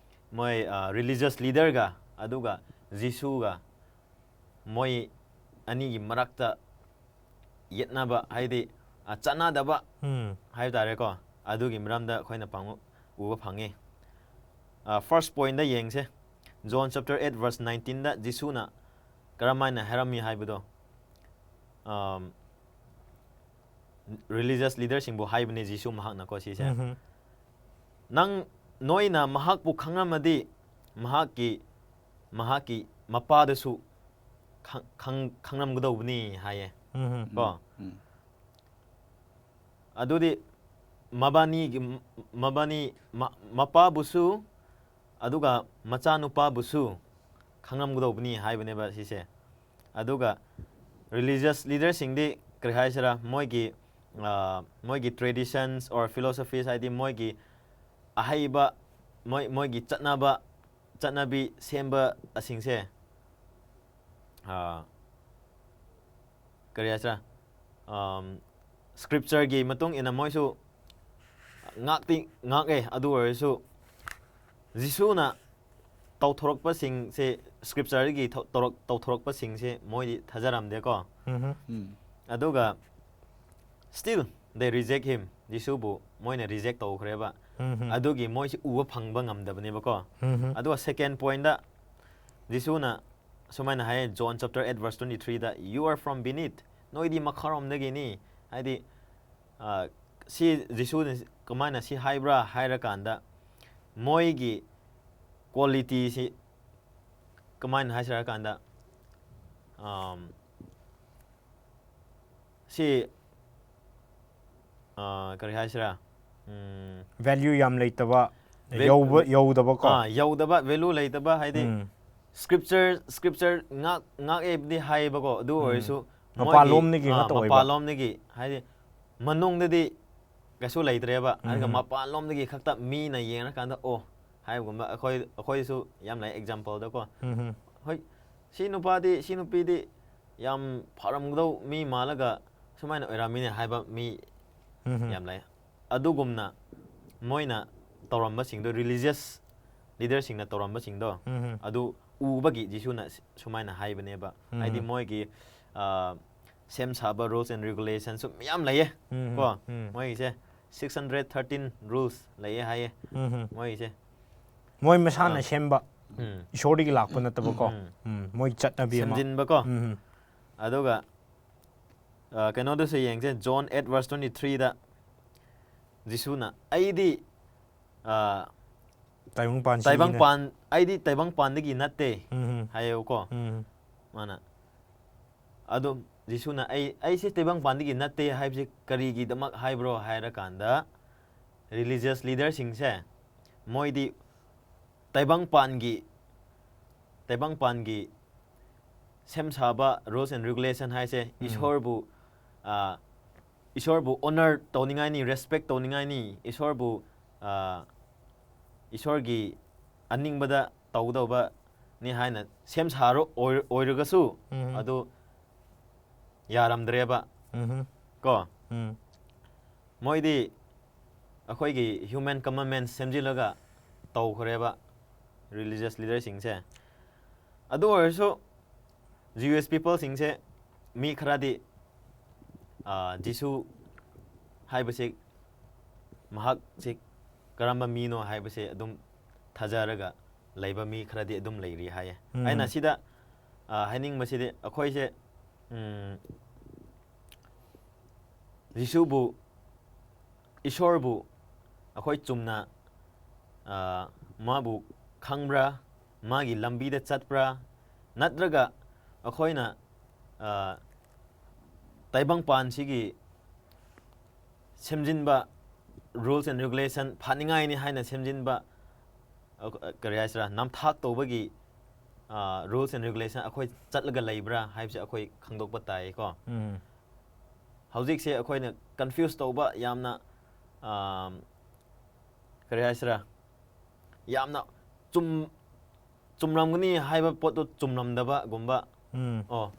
ꯃꯣꯏ, ꯑ, religious leaderꯒ ꯑꯗꯨꯒ ꯖꯤꯁꯨꯒ ꯃꯣꯏ ꯑꯅꯤꯒꯤ ꯃꯔꯛꯇ ꯌꯦꯠꯅꯕ, ꯍꯥꯏꯗꯤ, ꯑ, ꯆꯥꯟꯅꯗꯕ ꯎꯝ. ꯍꯥꯏꯕ ꯇꯥꯔꯦꯀꯣ, ꯑꯗꯨꯒꯤ ꯃꯔꯝꯗ ꯑꯩꯈꯣꯏꯅ ꯄꯥꯡ-, ꯎꯕ ꯐꯪꯉꯤ꯫ ꯑ, first pointꯗ ꯌꯦꯡꯁꯦ꯫ John chapter eight verse nineteenꯗ ꯖꯤꯁꯨꯅ ꯀꯔꯝꯍꯥꯏꯅ ꯍꯥꯏꯔꯝꯃꯤ ꯍꯥꯏꯕꯗꯣ, ꯑꯝ, religious leaderꯁꯤꯡꯕꯨ ꯍꯥꯏꯕꯅꯦ ꯖꯤꯁꯨ ꯃꯍꯥꯛꯅꯀꯣ ꯁꯤꯁꯦ꯫ ꯎꯝꯍꯝ. "ꯅꯪ, ꯅꯣꯏꯅ ꯃꯍꯥꯛꯄꯨ ꯈꯪꯂꯝꯃꯗꯤ ꯃꯍꯥꯛꯀꯤ, ꯃꯍꯥꯛꯀꯤ ꯃꯄꯥꯗꯁꯨ ꯈꯪ-, ꯈꯪ-, ꯈꯪꯂꯝꯒꯗꯧꯕꯅꯤ" ꯍꯥꯏꯌꯦ꯫ ꯎꯝꯍꯝ. ꯀꯣ? ꯎꯝ. ꯑꯗꯨꯗꯤ ꯃꯕꯥꯅꯤꯒꯤ, ꯃꯕꯥꯅꯤ, ꯃ-, ꯃꯄꯥꯕꯨꯁꯨ ꯑꯗꯨꯒ ꯃꯆꯥꯅꯨꯄꯥꯕꯨꯁꯨ ꯈꯪꯂꯝꯒꯗꯧꯕꯅꯤ ꯍꯥꯏꯕꯅꯦꯕ ꯁꯤꯁꯦ꯫ ꯑꯗꯨꯒ religious leaderꯁꯤꯡꯗꯤ ꯀꯔꯤ ꯍꯥꯏꯁꯤꯔꯥ, ꯃꯣꯏꯒꯤ, ꯑ, ꯃꯣꯏꯒꯤ traditions or philosophies, ꯍꯥꯏꯗꯤ ꯃꯣꯏꯒꯤ ꯑꯍꯩꯕ, ꯃꯣꯏ, ꯃꯣꯏꯒꯤ ꯆꯠꯅꯕ, ꯆꯠꯅꯕꯤ ꯁꯦꯝꯕ ꯑꯁꯤꯡꯁꯦ, ꯑ, ꯀꯔꯤ ꯍꯥꯏꯁꯤꯔꯥ, ꯑꯝ, scriptureꯒꯤ ꯃꯇꯨꯡ ꯏꯟꯅ ꯃꯣꯏꯁꯨ ꯉꯥꯛꯇꯤ ꯉꯥꯛꯑꯦ꯫ ꯑꯗꯨ ꯑꯣꯏꯔꯁꯨ ꯖꯤꯁꯨꯅ ꯇꯧꯊꯣꯔꯛꯄꯁꯤꯡꯁꯦ, scriptureꯗꯒꯤ ꯊꯧ-, ꯇꯧꯔꯛ-, ꯇꯧꯊꯣꯔꯛꯄꯁꯤꯡꯁꯦ ꯃꯣꯏꯗꯤ ꯊꯥꯖꯔꯝꯗꯦꯀꯣ꯫ ꯎꯝ꯫ ꯑꯗꯨꯒ still they reject him, ꯖꯤꯁꯨꯕꯨ ꯃꯣꯏꯅ reject ꯇꯧꯈ꯭ꯔꯦꯕ꯫ ꯎꯝ꯫ ꯑꯗꯨꯒꯤ ꯃꯣꯏꯁꯤ ꯎꯕ ꯐꯪꯕ ꯉꯝꯗꯕꯅꯦꯕꯀꯣ꯫ ꯎꯝ꯫ ꯑꯗꯨꯒ second pointꯇ ꯖꯤꯁꯨꯅ ꯁꯨꯃꯥꯏꯅ ꯍꯥꯏꯌꯦ, John chapter eight verse twenty-threeꯗ, "You are from beneath." ꯅꯣꯏꯗꯤ ꯃꯈꯥꯔꯣꯝꯗꯒꯤꯅꯤ꯫ ꯍꯥꯏꯗꯤ, ꯑ, ꯁꯤ ꯖꯤꯁꯨꯅ ꯀꯃꯥꯏꯅ ꯁꯤ ꯍꯥꯏꯕ꯭ꯔꯥ ꯍꯥꯏꯔꯀꯥꯟꯗ, ꯃꯣꯏꯒꯤ qualityꯁꯤ ꯀꯃꯥꯏꯅ ꯍꯥꯏꯁꯤꯔ ꯍꯥꯏꯔꯀꯥꯟꯗ, ꯑꯝ, ꯁꯤ, ꯑ, ꯀꯔꯤ ꯍꯥꯏꯁꯤꯔꯥ? ꯎꯝ, value ꯌꯥꯝ ꯂꯩꯇꯕ, val-, ꯌꯧꯕ, ꯌꯧꯗꯕꯀꯣ꯫ ꯑꯥ, ꯌꯧꯗꯕ, value ꯂꯩꯇꯕ, ꯍꯥꯏꯗꯤ ꯎꯝ꯫ scripture, scripture ꯉꯥꯛ, ꯉꯥꯛꯑꯦꯕꯗꯤ ꯍꯥꯏꯌꯦꯕꯀꯣ, ꯑꯗꯨ ꯎꯝ꯫ ꯑꯣꯏꯔꯁꯨ ꯃꯄꯥꯟꯂꯣꯝꯗꯒꯤ ꯃꯣꯏꯒꯤ, ꯑꯥ, ꯉꯥꯛꯇ ꯑꯣꯏꯕ꯫ ꯃꯄꯥꯟꯂꯣꯝꯗꯒꯤ, ꯍꯥꯏꯗꯤ ꯃꯅꯨꯡꯗꯗꯤ ꯀꯩꯁꯨ ꯂꯩꯇ꯭ꯔꯦꯕ꯫ ꯑꯗꯨꯒ ꯎꯝ꯫ ꯃꯄꯥꯟꯂꯣꯝꯗꯒꯤ ꯈꯛꯇ ꯃꯤꯅ ꯌꯦꯡꯉꯀꯥꯟꯗ, "ꯑꯣ," ꯍꯥꯏꯕꯒꯨꯝꯕ ꯑꯩꯈꯣꯏ, ꯑꯩꯈꯣꯏꯁꯨ ꯌꯥꯝ ꯂꯩ exampleꯗꯀꯣ꯫ ꯎꯝ꯫ "ꯍꯣꯏ, ꯁꯤ ꯅꯨꯄꯥꯗꯤ, ꯁꯤ ꯅꯨꯄꯤꯗꯤ ꯌꯥꯝ ꯐꯔꯝꯒꯗꯧ ꯃꯤ ꯃꯥꯜꯂꯒ ꯁꯨꯃꯥꯏꯅ ꯑꯣꯏꯔꯝꯃꯤꯅꯦ" ꯍꯥꯏꯕ ꯃꯤ ꯎꯝ꯫ ꯌꯥꯝ ꯂꯩ꯫ ꯑꯗꯨꯒꯨꯝꯅ ꯃꯣꯏꯅ ꯇꯧꯔꯝꯕꯁꯤꯡꯗꯣ, religious leaderꯁꯤꯡꯅ ꯇꯧꯔꯝꯕꯁꯤꯡꯗꯣ, ꯎꯝ꯫ ꯑꯗꯨ ꯎꯕꯒꯤ ꯖꯤꯁꯨꯅ ꯁ-, ꯁꯨꯃꯥꯏꯅ ꯍꯥꯏꯕꯅꯦꯕ꯫ ꯎꯝ꯫ ꯍꯥꯏꯗꯤ ꯃꯣꯏꯒꯤ, ꯑ, ꯁꯦꯝ ꯁꯥꯕ rules and regulations ꯁꯨ ꯃꯌꯥꯝ ꯂꯩꯌꯦ꯫ ꯎꯝ꯫ ꯀꯣ, ꯎꯝ꯫ ꯃꯣꯏꯒꯤꯁꯦ six hundred thirteen rules ꯂꯩꯌꯦ ꯍꯥꯏꯌꯦ꯫ ꯎꯝ꯫ ꯃꯣꯏꯒꯤꯁꯦ꯫ ꯃꯣꯏ ꯃꯁꯥꯅ ꯑꯥ꯫ ꯁꯦꯝꯕ, ꯎꯝ꯫ ꯏꯁꯣꯔꯗꯒꯤ ꯂꯥꯛꯄ ꯅꯠꯇꯕꯀꯣ꯫ ꯎꯝ꯫ ꯎꯝ꯫ ꯃꯣꯏ ꯆꯠꯅꯕꯤ ꯑꯃ꯫ ꯁꯦꯝꯖꯤꯟꯕꯀꯣ꯫ ꯎꯝ꯫ ꯑꯗꯨꯒ, ꯑ, ꯀꯩꯅꯣꯗꯁꯨ ꯌꯦꯡꯁꯦ, John eight verse twenty-threeꯗ ꯖꯤꯁꯨꯅ, "ꯑꯩꯗꯤ, ꯑ, ꯇꯥꯏꯕꯪ ꯄꯥꯟ ꯇꯥꯏꯕꯪꯄꯥꯟ, ꯑꯩꯗꯤ ꯇꯥꯏꯕꯪꯄꯥꯟꯗꯒꯤ ꯅꯠꯇꯦ" ꯎꯝ꯫ ꯍꯥꯏꯌꯦꯕꯀꯣ꯫ ꯎꯝ꯫ ꯃꯥꯅ, ꯑꯗꯣ ꯖꯤꯁꯨꯅ ꯑꯩ ꯑꯩꯁꯦ ꯇꯩꯕꯪꯄꯥꯟꯗꯒꯤ ꯅꯠꯇꯦ ꯍꯥꯏꯕꯁꯦ ꯀꯔꯤꯒꯤꯗꯃꯛ ꯍꯥꯏꯕ꯭ꯔꯣ ꯍꯥꯏꯔꯀꯥꯟꯗ, ꯔꯤꯂꯤꯖꯤꯌꯁ ꯂꯤꯗꯔꯁꯤꯡꯁꯦ ꯃꯣꯏꯗꯤ ꯇꯩꯕꯪꯄꯥꯟꯒꯤ ꯇꯩꯕꯪꯄꯥꯟꯒꯤ ꯁꯦꯝ ꯁꯥꯕ rules and regulation ꯍꯥꯏꯁꯦ ꯏꯁꯣꯔꯕꯨ, ꯑ, ꯏꯁꯣꯔꯕꯨ ꯑꯣꯅꯔ ꯇꯧꯅꯤꯡꯉꯥꯏꯅꯤ, ꯔꯦꯁꯄꯦꯛ ꯇꯧꯅꯤꯡꯉꯥꯏꯅꯤ, ꯏꯁꯣꯔꯕꯨ, ꯑ, ꯏꯁꯣꯔꯒꯤ ꯑꯅꯤꯡꯕꯗ ꯇꯧꯒꯗꯧꯕꯅꯤ ꯍꯥꯏꯅ ꯁꯦꯝ ꯁꯥꯔꯣ ꯑꯣꯏꯔ-, ꯑꯣꯏꯔꯒꯁꯨ, ꯎꯝ꯫ ꯑꯗꯨ ꯌꯥꯔꯝꯗ꯭ꯔꯦꯕ꯫ ꯎꯝ꯫ ꯀꯣ, ꯎꯝ꯫ ꯃꯣꯏꯗꯤ ꯑꯩꯈꯣꯏꯒꯤ ꯍ꯭ꯌꯨꯃꯦꯟ ꯀꯃꯟꯃꯦꯟ ꯁꯦꯝꯖꯤꯜꯂꯒ ꯇꯧꯈ꯭ꯔꯦꯕ ꯔꯤꯂꯤꯖꯤꯌꯁ ꯂꯤꯗꯔꯁꯤꯡꯁꯦ꯫ ꯑꯗꯨ ꯑꯣꯏꯔꯁꯨ ꯖꯤꯌꯨꯁ ꯄꯤꯄꯜꯁꯤꯡꯁꯦ ꯃꯤ ꯈꯔꯗꯤ, ꯑ, ꯖꯤꯁꯨ ꯍꯥꯏꯕꯁꯤ, ꯃꯍꯥꯛꯁꯤ ꯀꯔꯝꯕ ꯃꯤꯅꯣ ꯍꯥꯏꯕꯁꯦ ꯑꯗꯨꯝ ꯊꯥꯖꯔꯒ ꯂꯩꯕ ꯃꯤ ꯈꯔꯗꯤ ꯑꯗꯨꯝ ꯂꯩꯔꯤ ꯍꯥꯏꯌꯦ꯫ ꯎꯝ꯫ ꯑꯩꯅ ꯁꯤꯗ, ꯑ, ꯍꯥꯏꯅꯤꯡꯕꯁꯤꯗꯤ ꯑꯩꯈꯣꯏꯁꯦ, ꯎꯝ, ꯖꯤꯁꯨꯕꯨ, ꯏꯁꯣꯔꯕꯨ ꯑꯩꯈꯣꯏ ꯆꯨꯝꯅ, ꯑ, ꯃꯥꯕꯨ ꯈꯪꯕ꯭ꯔꯥ, ꯃꯥꯒꯤ ꯂꯝꯕꯤꯗ ꯆꯠꯄ꯭ꯔꯥ, ꯅꯠꯇ꯭ꯔꯒ ꯑꯩꯈꯣꯏꯅ, ꯑ, ꯇꯥꯏꯕꯪꯄꯥꯟꯁꯤꯒꯤ ꯁꯦꯝꯖꯤꯟꯕ rules and regulation ꯐꯥꯅꯤꯡꯉꯥꯏꯅꯤ ꯍꯥꯏꯅ ꯁꯦꯝꯖꯤꯟꯕ, ꯑ, ꯀꯔꯤ ꯍꯥꯏꯁꯤꯔꯥ, ꯅꯝꯊꯥꯛ ꯇꯧꯕꯒꯤ, ꯑ, rules and regulation ꯑꯩꯈꯣꯏ ꯆꯠꯂꯒ ꯂꯩꯕ꯭ꯔꯥ ꯍꯥꯏꯕꯁꯦ ꯑꯩꯈꯣꯏ ꯈꯪꯗꯣꯛꯄ ꯇꯥꯏꯀꯣ꯫ ꯎꯝ꯫ ꯍꯧꯖꯤꯛꯁꯦ ꯑꯩꯈꯣꯏꯅ ꯀꯟꯐ꯭ꯌꯨꯁ ꯇꯧꯕ ꯌꯥꯝꯅ, ꯑ, ꯀꯔꯤ ꯍꯥꯏꯁꯤꯔꯥ, ꯌꯥꯝꯅ ꯆꯨꯝ-, ꯆꯨꯝꯔꯝꯒꯅꯤ ꯍꯥꯏꯕ ꯄꯣꯠꯇꯨ ꯆꯨꯝꯔꯝꯗꯕꯒꯨꯝꯕ, ꯎꯝ꯫ ꯑꯣ,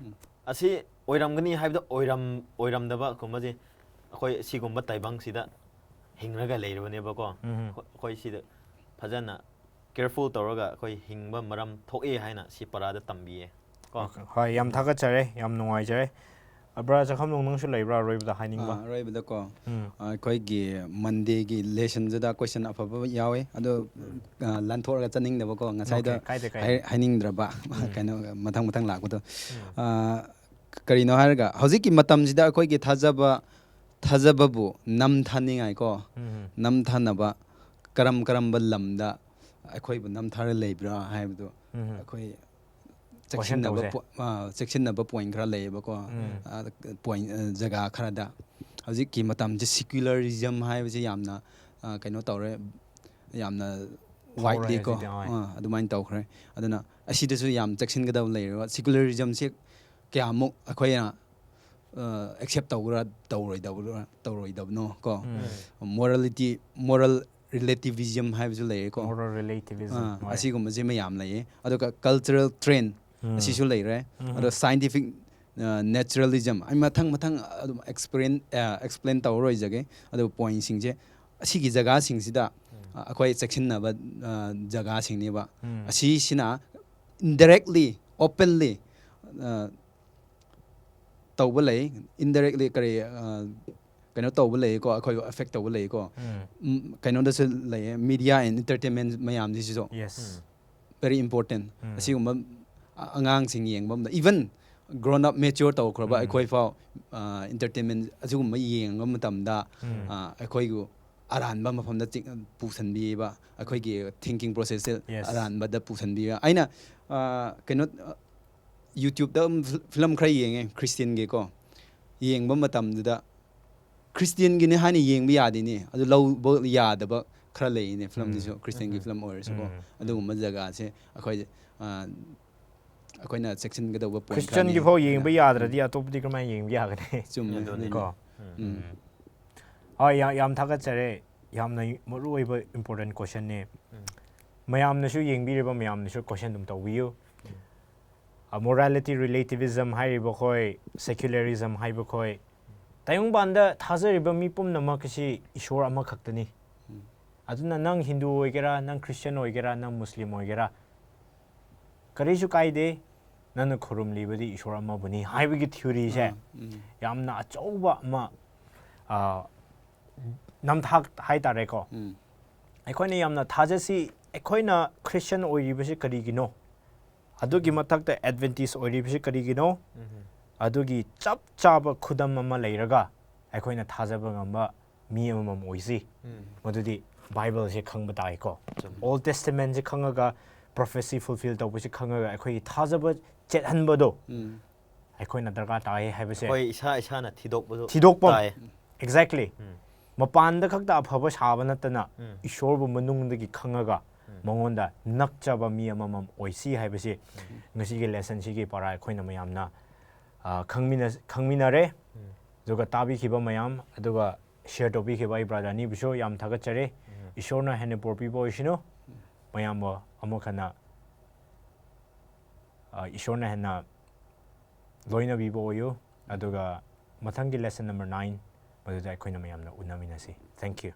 ꯑꯁꯤ ꯑꯣꯏꯔꯝꯒꯅꯤ ꯍꯥꯏꯕꯗ ꯑꯣꯏꯔꯝ-, ꯑꯣꯏꯔꯝꯗꯕꯒꯨꯝꯕꯁꯦ ꯑꯩꯈꯣꯏ ꯁꯤꯒꯨꯝꯕ ꯇꯥꯏꯕꯪꯁꯤꯗ ꯍꯤꯡꯔꯒ ꯂꯩꯔꯕꯅꯦꯕꯀꯣ꯫ ꯎꯝ꯫ ꯑꯩꯈꯣꯏ ꯁꯤꯗ ꯐꯖꯅ ꯀꯦꯌꯔꯐꯨꯜ ꯇꯧꯔꯒ ꯑꯩꯈꯣꯏ ꯍꯤꯡꯕ ꯃꯔꯝ ꯊꯣꯛꯑꯦ ꯍꯥꯏꯅ ꯁꯤ ꯄꯔꯥꯗ ꯇꯝꯕꯤꯌꯦ ꯀꯣ꯫ ꯍꯣꯏ, ꯌꯥꯝ ꯊꯥꯒꯠꯆꯔꯦ, ꯌꯥꯝ ꯅꯨꯡꯉꯥꯏꯖꯔꯦ꯫ ꯑ, ꯕ꯭ꯔꯥ ꯆꯈꯝꯂꯣꯡ, ꯅꯪꯁꯨ ꯂꯩꯕ꯭ꯔꯥ ꯑꯔꯣꯏꯕꯗ ꯍꯥꯏꯅꯤꯡꯕ? ꯑꯥ, ꯑꯔꯣꯏꯕꯗꯀꯣ, ꯎꯝ꯫ ꯑ, ꯑꯩꯈꯣꯏꯒꯤ ꯃꯟꯗꯦꯒꯤ ꯂꯦꯁꯟꯁꯤꯗ ꯀꯣꯏꯁꯟ ꯑꯐꯕ ꯌꯥꯎꯋꯦ, ꯑꯗꯣ, ꯑ, ꯂꯥꯟꯊꯣꯛꯑꯒ ꯆꯠꯅꯤꯡꯗꯕꯀꯣ, ꯉꯁꯥꯏꯗ Okay, ꯀꯥꯏꯗꯦ, ꯀꯥꯏꯗꯦ꯫ ꯍꯥꯏ-, ꯍꯥꯏꯅꯤꯡꯗ꯭ꯔꯕ, ꯎꯝ꯫ ꯀꯩꯅꯣ, ꯃꯊꯪ ꯃꯊꯪ ꯂꯥꯛꯄꯗꯣ꯫ ꯎꯝ꯫ ꯑ, ꯀꯔꯤꯅꯣ ꯍꯥꯏꯔꯒ, ꯍꯧꯖꯤꯛꯀꯤ ꯃꯇꯝꯁꯤꯗ ꯑꯩꯈꯣꯏꯒꯤ ꯊꯥꯖꯕ, ꯊꯥꯖꯕꯕꯨ ꯅꯝꯊꯅꯤꯡꯉꯥꯏꯀꯣ, ꯎꯝ꯫ ꯅꯝꯊꯅꯕ ꯀꯔꯝ ꯀꯔꯝꯕ ꯂꯝꯗ ꯑꯩꯈꯣꯏꯕꯨ ꯅꯝꯊꯔ ꯂꯩꯕ꯭ꯔꯥ ꯍꯥꯏꯕꯗꯣ ꯎꯝ꯫ ꯑꯩꯈꯣꯏ Question ꯆꯦꯛꯁꯤꯟꯅꯕ ꯇꯧꯁꯦ꯫ ꯄꯣ- ꯑ, ꯆꯦꯛꯁꯤꯟꯅꯕ point ꯈꯔ ꯂꯩꯌꯦꯕꯀꯣ꯫ ꯎꯝ. ꯑ, point, ꯑ, ꯖꯒꯥ ꯈꯔꯗ ꯍꯧꯖꯤꯛꯀꯤ ꯃꯇꯝꯁꯦ secularism ꯍꯥꯏꯕꯁꯦ ꯌꯥꯝꯅ, ꯑ, ꯀꯩꯅꯣ ꯇꯧꯔꯦ, ꯌꯥꯝꯅ ꯐꯥꯎꯔꯦ widelyꯀꯣ꯫ ꯍꯧꯖꯤꯛꯇꯤ, ꯍꯣꯏ꯫ ꯑ, ꯑꯗꯨꯃꯥꯏꯅ ꯇꯧꯈ꯭ꯔꯦ꯫ ꯑꯗꯨꯅ ꯑꯁꯤꯗꯁꯨ ꯌꯥꯝ ꯆꯦꯛꯁꯤꯟꯒꯗꯕ ꯂꯩꯔꯦꯕ꯫ Secularismꯁꯦ ꯀꯌꯥꯃꯨꯛ ꯑꯩꯈꯣꯏꯅ, ꯑ, accept ꯇꯧꯒ꯭ꯔꯥ ꯇꯧꯔꯣꯏꯗꯕ꯭ꯔꯥ, ꯇꯧꯔꯣꯏꯗꯕꯅꯣ ꯀꯣ꯫ ꯎꯝ. Morality, moral relativism ꯍꯥꯏꯕꯁꯨ ꯂꯩꯔꯦꯀꯣ꯫ Moral relativism, ꯑ, ꯍꯣꯏ꯫ ꯑꯁꯤꯒꯨꯝꯕꯁꯦ ꯃꯌꯥꯝ ꯂꯩꯌꯦ꯫ ꯑꯗꯨꯒ cultural trend ꯎꯝ. ꯑꯁꯤꯁꯨ ꯂꯩꯔꯦ꯫ ꯎꯝ. ꯑꯗꯣ scientific, ꯑ, naturalism, ꯑꯩ ꯃꯊꯪ ꯃꯊꯪ ꯑꯗꯨꯝ explain, ꯑ, explain ꯇꯧꯔꯔꯣꯏꯖꯒꯦ꯫ ꯑꯗꯨ pointꯁꯤꯡꯁꯦ ꯑꯁꯤꯒꯤ ꯖꯒꯥꯁꯤꯡꯁꯤꯗ, ꯑ, ꯑꯩꯈꯣꯏ ꯆꯦꯛꯁꯤꯟꯅꯕ, ꯑ, ꯖꯒꯥꯁꯤꯡꯅꯦꯕ꯫ ꯎꯝ. ꯑꯁꯤꯁꯤꯅ indirectly, openly, ꯑ, ꯇꯧꯕ ꯂꯩ, indirectly ꯀꯔꯤ, ꯑ, ꯀꯩꯅꯣ ꯇꯧꯕ ꯂꯩꯀꯣ, ꯑꯩꯈꯣꯏꯕꯨ affect ꯇꯧꯕ ꯂꯩꯀꯣ꯫ ꯎꯝ. ꯎꯝ, ꯀꯩꯅꯣꯗꯁꯨ ꯂꯩꯌꯦ, media and entertainment ꯃꯌꯥꯝꯁꯤꯁꯨ Yes. very important꯫ ꯎꯝ. ꯑꯁꯤꯒꯨꯝꯕ ꯑ-, ꯑꯉꯥꯡꯁꯤꯡ ꯌꯦꯡꯕ ꯃꯇꯝꯗ, even grown up, mature ꯇꯧꯈ꯭ꯔꯕ ꯎꯝ. ꯑꯩꯈꯣꯏ ꯐꯥꯎ, ꯑ, entertainment ꯑꯁꯤꯒꯨꯝꯕ ꯌꯦꯡꯕ ꯃꯇꯝꯗ, ꯎꯝ. ꯑ, ꯑꯩꯈꯣꯏꯕꯨ ꯑꯔꯥꯟꯕ ꯃꯐꯝꯗ ꯆꯤꯡ-, ꯄꯨꯁꯟꯕꯤꯕ, ꯑꯩꯈꯣꯏꯒꯤ thinking processꯁꯦ Yes. ꯑꯔꯥꯟꯕꯗ ꯄꯨꯁꯟꯕꯤꯕ꯫ ꯑꯩꯅ, ꯑ, ꯀꯩꯅꯣ, YouTubeꯇ ꯐꯤꯂꯝ ꯈꯔ ꯌꯦꯡꯉꯦ Christianꯒꯤꯀꯣ꯫ ꯌꯦꯡꯕ ꯃꯇꯝꯗꯨꯗ Christianꯒꯤꯅꯤ ꯍꯥꯏꯅ ꯌꯦꯡꯕ ꯌꯥꯗꯦꯅꯦ, ꯑꯗꯨ ꯂꯧꯕ ꯌꯥꯗꯕ ꯈꯔ ꯂꯩꯅꯦ ꯐꯤꯂꯝꯗꯨꯁꯨ, ꯎꯝ. Christianꯒꯤ ꯎꯝ. ꯐꯤꯂꯝ ꯑꯣꯏꯔꯁꯨꯀꯣ꯫ ꯎꯝ. ꯑꯗꯨꯒꯨꯝꯕ ꯖꯒꯥꯁꯦ ꯑꯩꯈꯣꯏ, ꯑ, ꯑꯩꯈꯣꯏꯅ ꯆꯦꯛꯁꯤꯟꯒꯗꯧꯕ point Christianꯒꯤ ꯈꯔꯅꯤ꯫ ꯐꯥꯎ ꯌꯦꯡꯕ ꯌꯥꯗ꯭ꯔꯗꯤ ꯑꯇꯣꯞꯄꯗꯤ ꯀꯃꯥꯏꯅ ꯌꯦꯡꯕ ꯌꯥꯒꯅꯤ? ꯆꯨꯝꯃꯦ, ꯑꯗꯨꯅꯤ꯫ ꯑꯗꯨꯅꯤ꯫ ꯀꯣ꯫ ꯎꯝ꯫ ꯍꯣꯏ, ꯌꯥꯝ, ꯌꯥꯝ ꯊꯥꯒꯠꯆꯔꯦ꯫ ꯌꯥꯝꯅ ꯃꯔꯨꯑꯣꯏꯕ important questionꯅꯦ꯫ ꯎꯝ꯫ ꯃꯌꯥꯝꯅꯁꯨ ꯌꯦꯡꯕꯤꯔꯤꯕ ꯃꯌꯥꯝꯅꯁꯨ question ꯑꯗꯨꯝ ꯇꯧꯕꯤꯌꯨ꯫ ꯑ, morality relativism ꯍꯥꯏꯔꯤꯕ ꯈꯣꯏ, secularism ꯍꯥꯏꯕ ꯈꯣꯏ, ꯇꯥꯏꯕꯪꯄꯥꯟꯗ ꯊꯥꯖꯔꯤꯕ ꯃꯤ ꯄꯨꯝꯅꯃꯛ ꯑꯁꯤ ꯏꯁꯣꯔ ꯑꯃꯈꯛꯇꯅꯤ꯫ ꯎꯝ꯫ ꯑꯗꯨꯅ ꯅꯪ ꯍꯤꯟꯗꯨ ꯑꯣꯏꯒꯦꯔꯥ, ꯅꯪ ꯈ꯭ꯔꯤꯁꯇꯤꯌꯥꯟ ꯑꯣꯏꯒꯦꯔꯥ, ꯅꯪ ꯃꯨꯁꯂꯤꯝ ꯑꯣꯏꯒꯦꯔꯥ, ꯀꯔꯤꯁꯨ ꯀꯥꯏꯗꯦ, ꯅꯪꯅ ꯈꯨꯔꯨꯝꯂꯤꯕꯗꯤ ꯏꯁꯣꯔ ꯑꯃꯕꯨꯅꯤ ꯍꯥꯏꯕꯒꯤ theoryꯁꯦ ꯑꯥ, ꯎꯝ꯫ ꯌꯥꯝꯅ ꯑꯆꯧꯕ ꯑꯃ, ꯑ, ꯅꯝꯊꯥꯛ ꯍꯥꯏꯇꯥꯔꯦꯀꯣ꯫ ꯎꯝ꯫ ꯑꯩꯈꯣꯏꯅ ꯌꯥꯝꯅ ꯊꯥꯖꯁꯤ, ꯑꯩꯈꯣꯏꯅ ꯈ꯭ꯔꯤꯁꯇꯤꯌꯥꯟ ꯑꯣꯏꯔꯤꯕꯁꯤ ꯀꯔꯤꯒꯤꯅꯣ? ꯑꯗꯨꯒꯤ ꯃꯊꯛꯇ Adventist ꯑꯣꯏꯔꯤꯕꯁꯤ ꯀꯔꯤꯒꯤꯅꯣ? ꯎꯝ. ꯑꯗꯨꯒꯤ ꯆꯞ ꯆꯥꯕ ꯈꯨꯗꯝ ꯑꯃ ꯂꯩꯔꯒ ꯑꯩꯈꯣꯏꯅ ꯊꯥꯖꯕ ꯉꯝꯕ ꯃꯤ ꯑꯃꯃꯝ ꯑꯣꯏꯁꯤ꯫ ꯎꯝ. ꯃꯗꯨꯗꯤ Bibleꯁꯦ ꯈꯪꯕ ꯇꯥꯏꯀꯣ꯫ ꯆꯨꯝꯃꯤ. Old Testamentꯁꯦ ꯈꯪꯉꯒ prophecy fulfill ꯇꯧꯕꯁꯤ ꯈꯪꯉꯒ ꯑꯩꯈꯣꯏꯒꯤ ꯊꯥꯖꯕ ꯆꯦꯠꯍꯟꯕꯗꯣ ꯎꯝ. ꯑꯩꯈꯣꯏꯅ ꯗꯔꯀꯥꯔ ꯇꯥꯏ ꯍꯥꯏꯕꯁꯦ ꯑꯩꯈꯣꯏ ꯏꯁꯥ ꯏꯁꯥꯅ ꯊꯤꯗꯣꯛꯄꯗꯣ ꯊꯤꯗꯣꯛꯄ ꯇꯥꯏ exactly ꯎꯝ. ꯃꯄꯥꯟꯗ ꯈꯛꯇ ꯑꯐꯕ ꯁꯥꯕ ꯅꯠꯇꯅ ꯎꯝ. ꯏꯁꯣꯔꯕꯨ ꯃꯅꯨꯡꯗꯒꯤ ꯈꯪꯉꯒ ꯎꯝ. ꯃꯉꯣꯟꯗ ꯅꯛꯆꯕ ꯃꯤ ꯑꯃꯃꯝ ꯑꯣꯏꯁꯤ ꯍꯥꯏꯕꯁꯤ ꯉꯁꯤꯒꯤ ꯂꯦꯁꯟꯁꯤꯒꯤ ꯄꯔꯥ ꯑꯩꯈꯣꯏꯅ ꯃꯌꯥꯝꯅ ꯑ, ꯈꯪꯃꯤꯟꯅ- ꯈꯪꯃꯤꯟꯅꯔꯦ ꯎꯝ. ꯑꯗꯨꯒ ꯇꯥꯕꯤꯈꯤꯕ ꯃꯌꯥꯝ ꯑꯗꯨꯒ ꯁꯤꯌꯔ ꯇꯧꯕꯤꯈꯤꯕ ꯑꯩ ꯕ꯭ꯔꯥꯗꯔ ꯑꯅꯤꯕꯨꯁꯨ ꯌꯥꯝ ꯊꯥꯒꯠꯆꯔꯤ ꯎꯝ. ꯏꯁꯣꯔꯅ ꯍꯦꯟꯅ ꯄꯣꯔꯄꯤꯕ ꯑꯣꯏꯁꯅꯨ ꯃꯌꯥꯝꯕꯨ ꯑꯃꯨꯛ ꯍꯟꯅ ꯑ, ꯏꯁꯣꯔꯅ ꯍꯦꯟꯅ ꯂꯣꯏꯅꯕꯤꯕ ꯑꯣꯏꯌꯨ ꯑꯗꯨꯒ ꯃꯊꯪꯒꯤ ꯂꯦꯁꯟ ꯅꯝꯕꯔ ꯅꯥꯏꯟ ꯃꯗꯨꯗ ꯑꯩꯈꯣꯏꯅ ꯃꯌꯥꯝꯅ ꯎꯅꯃꯤꯟꯅꯁꯤ thank you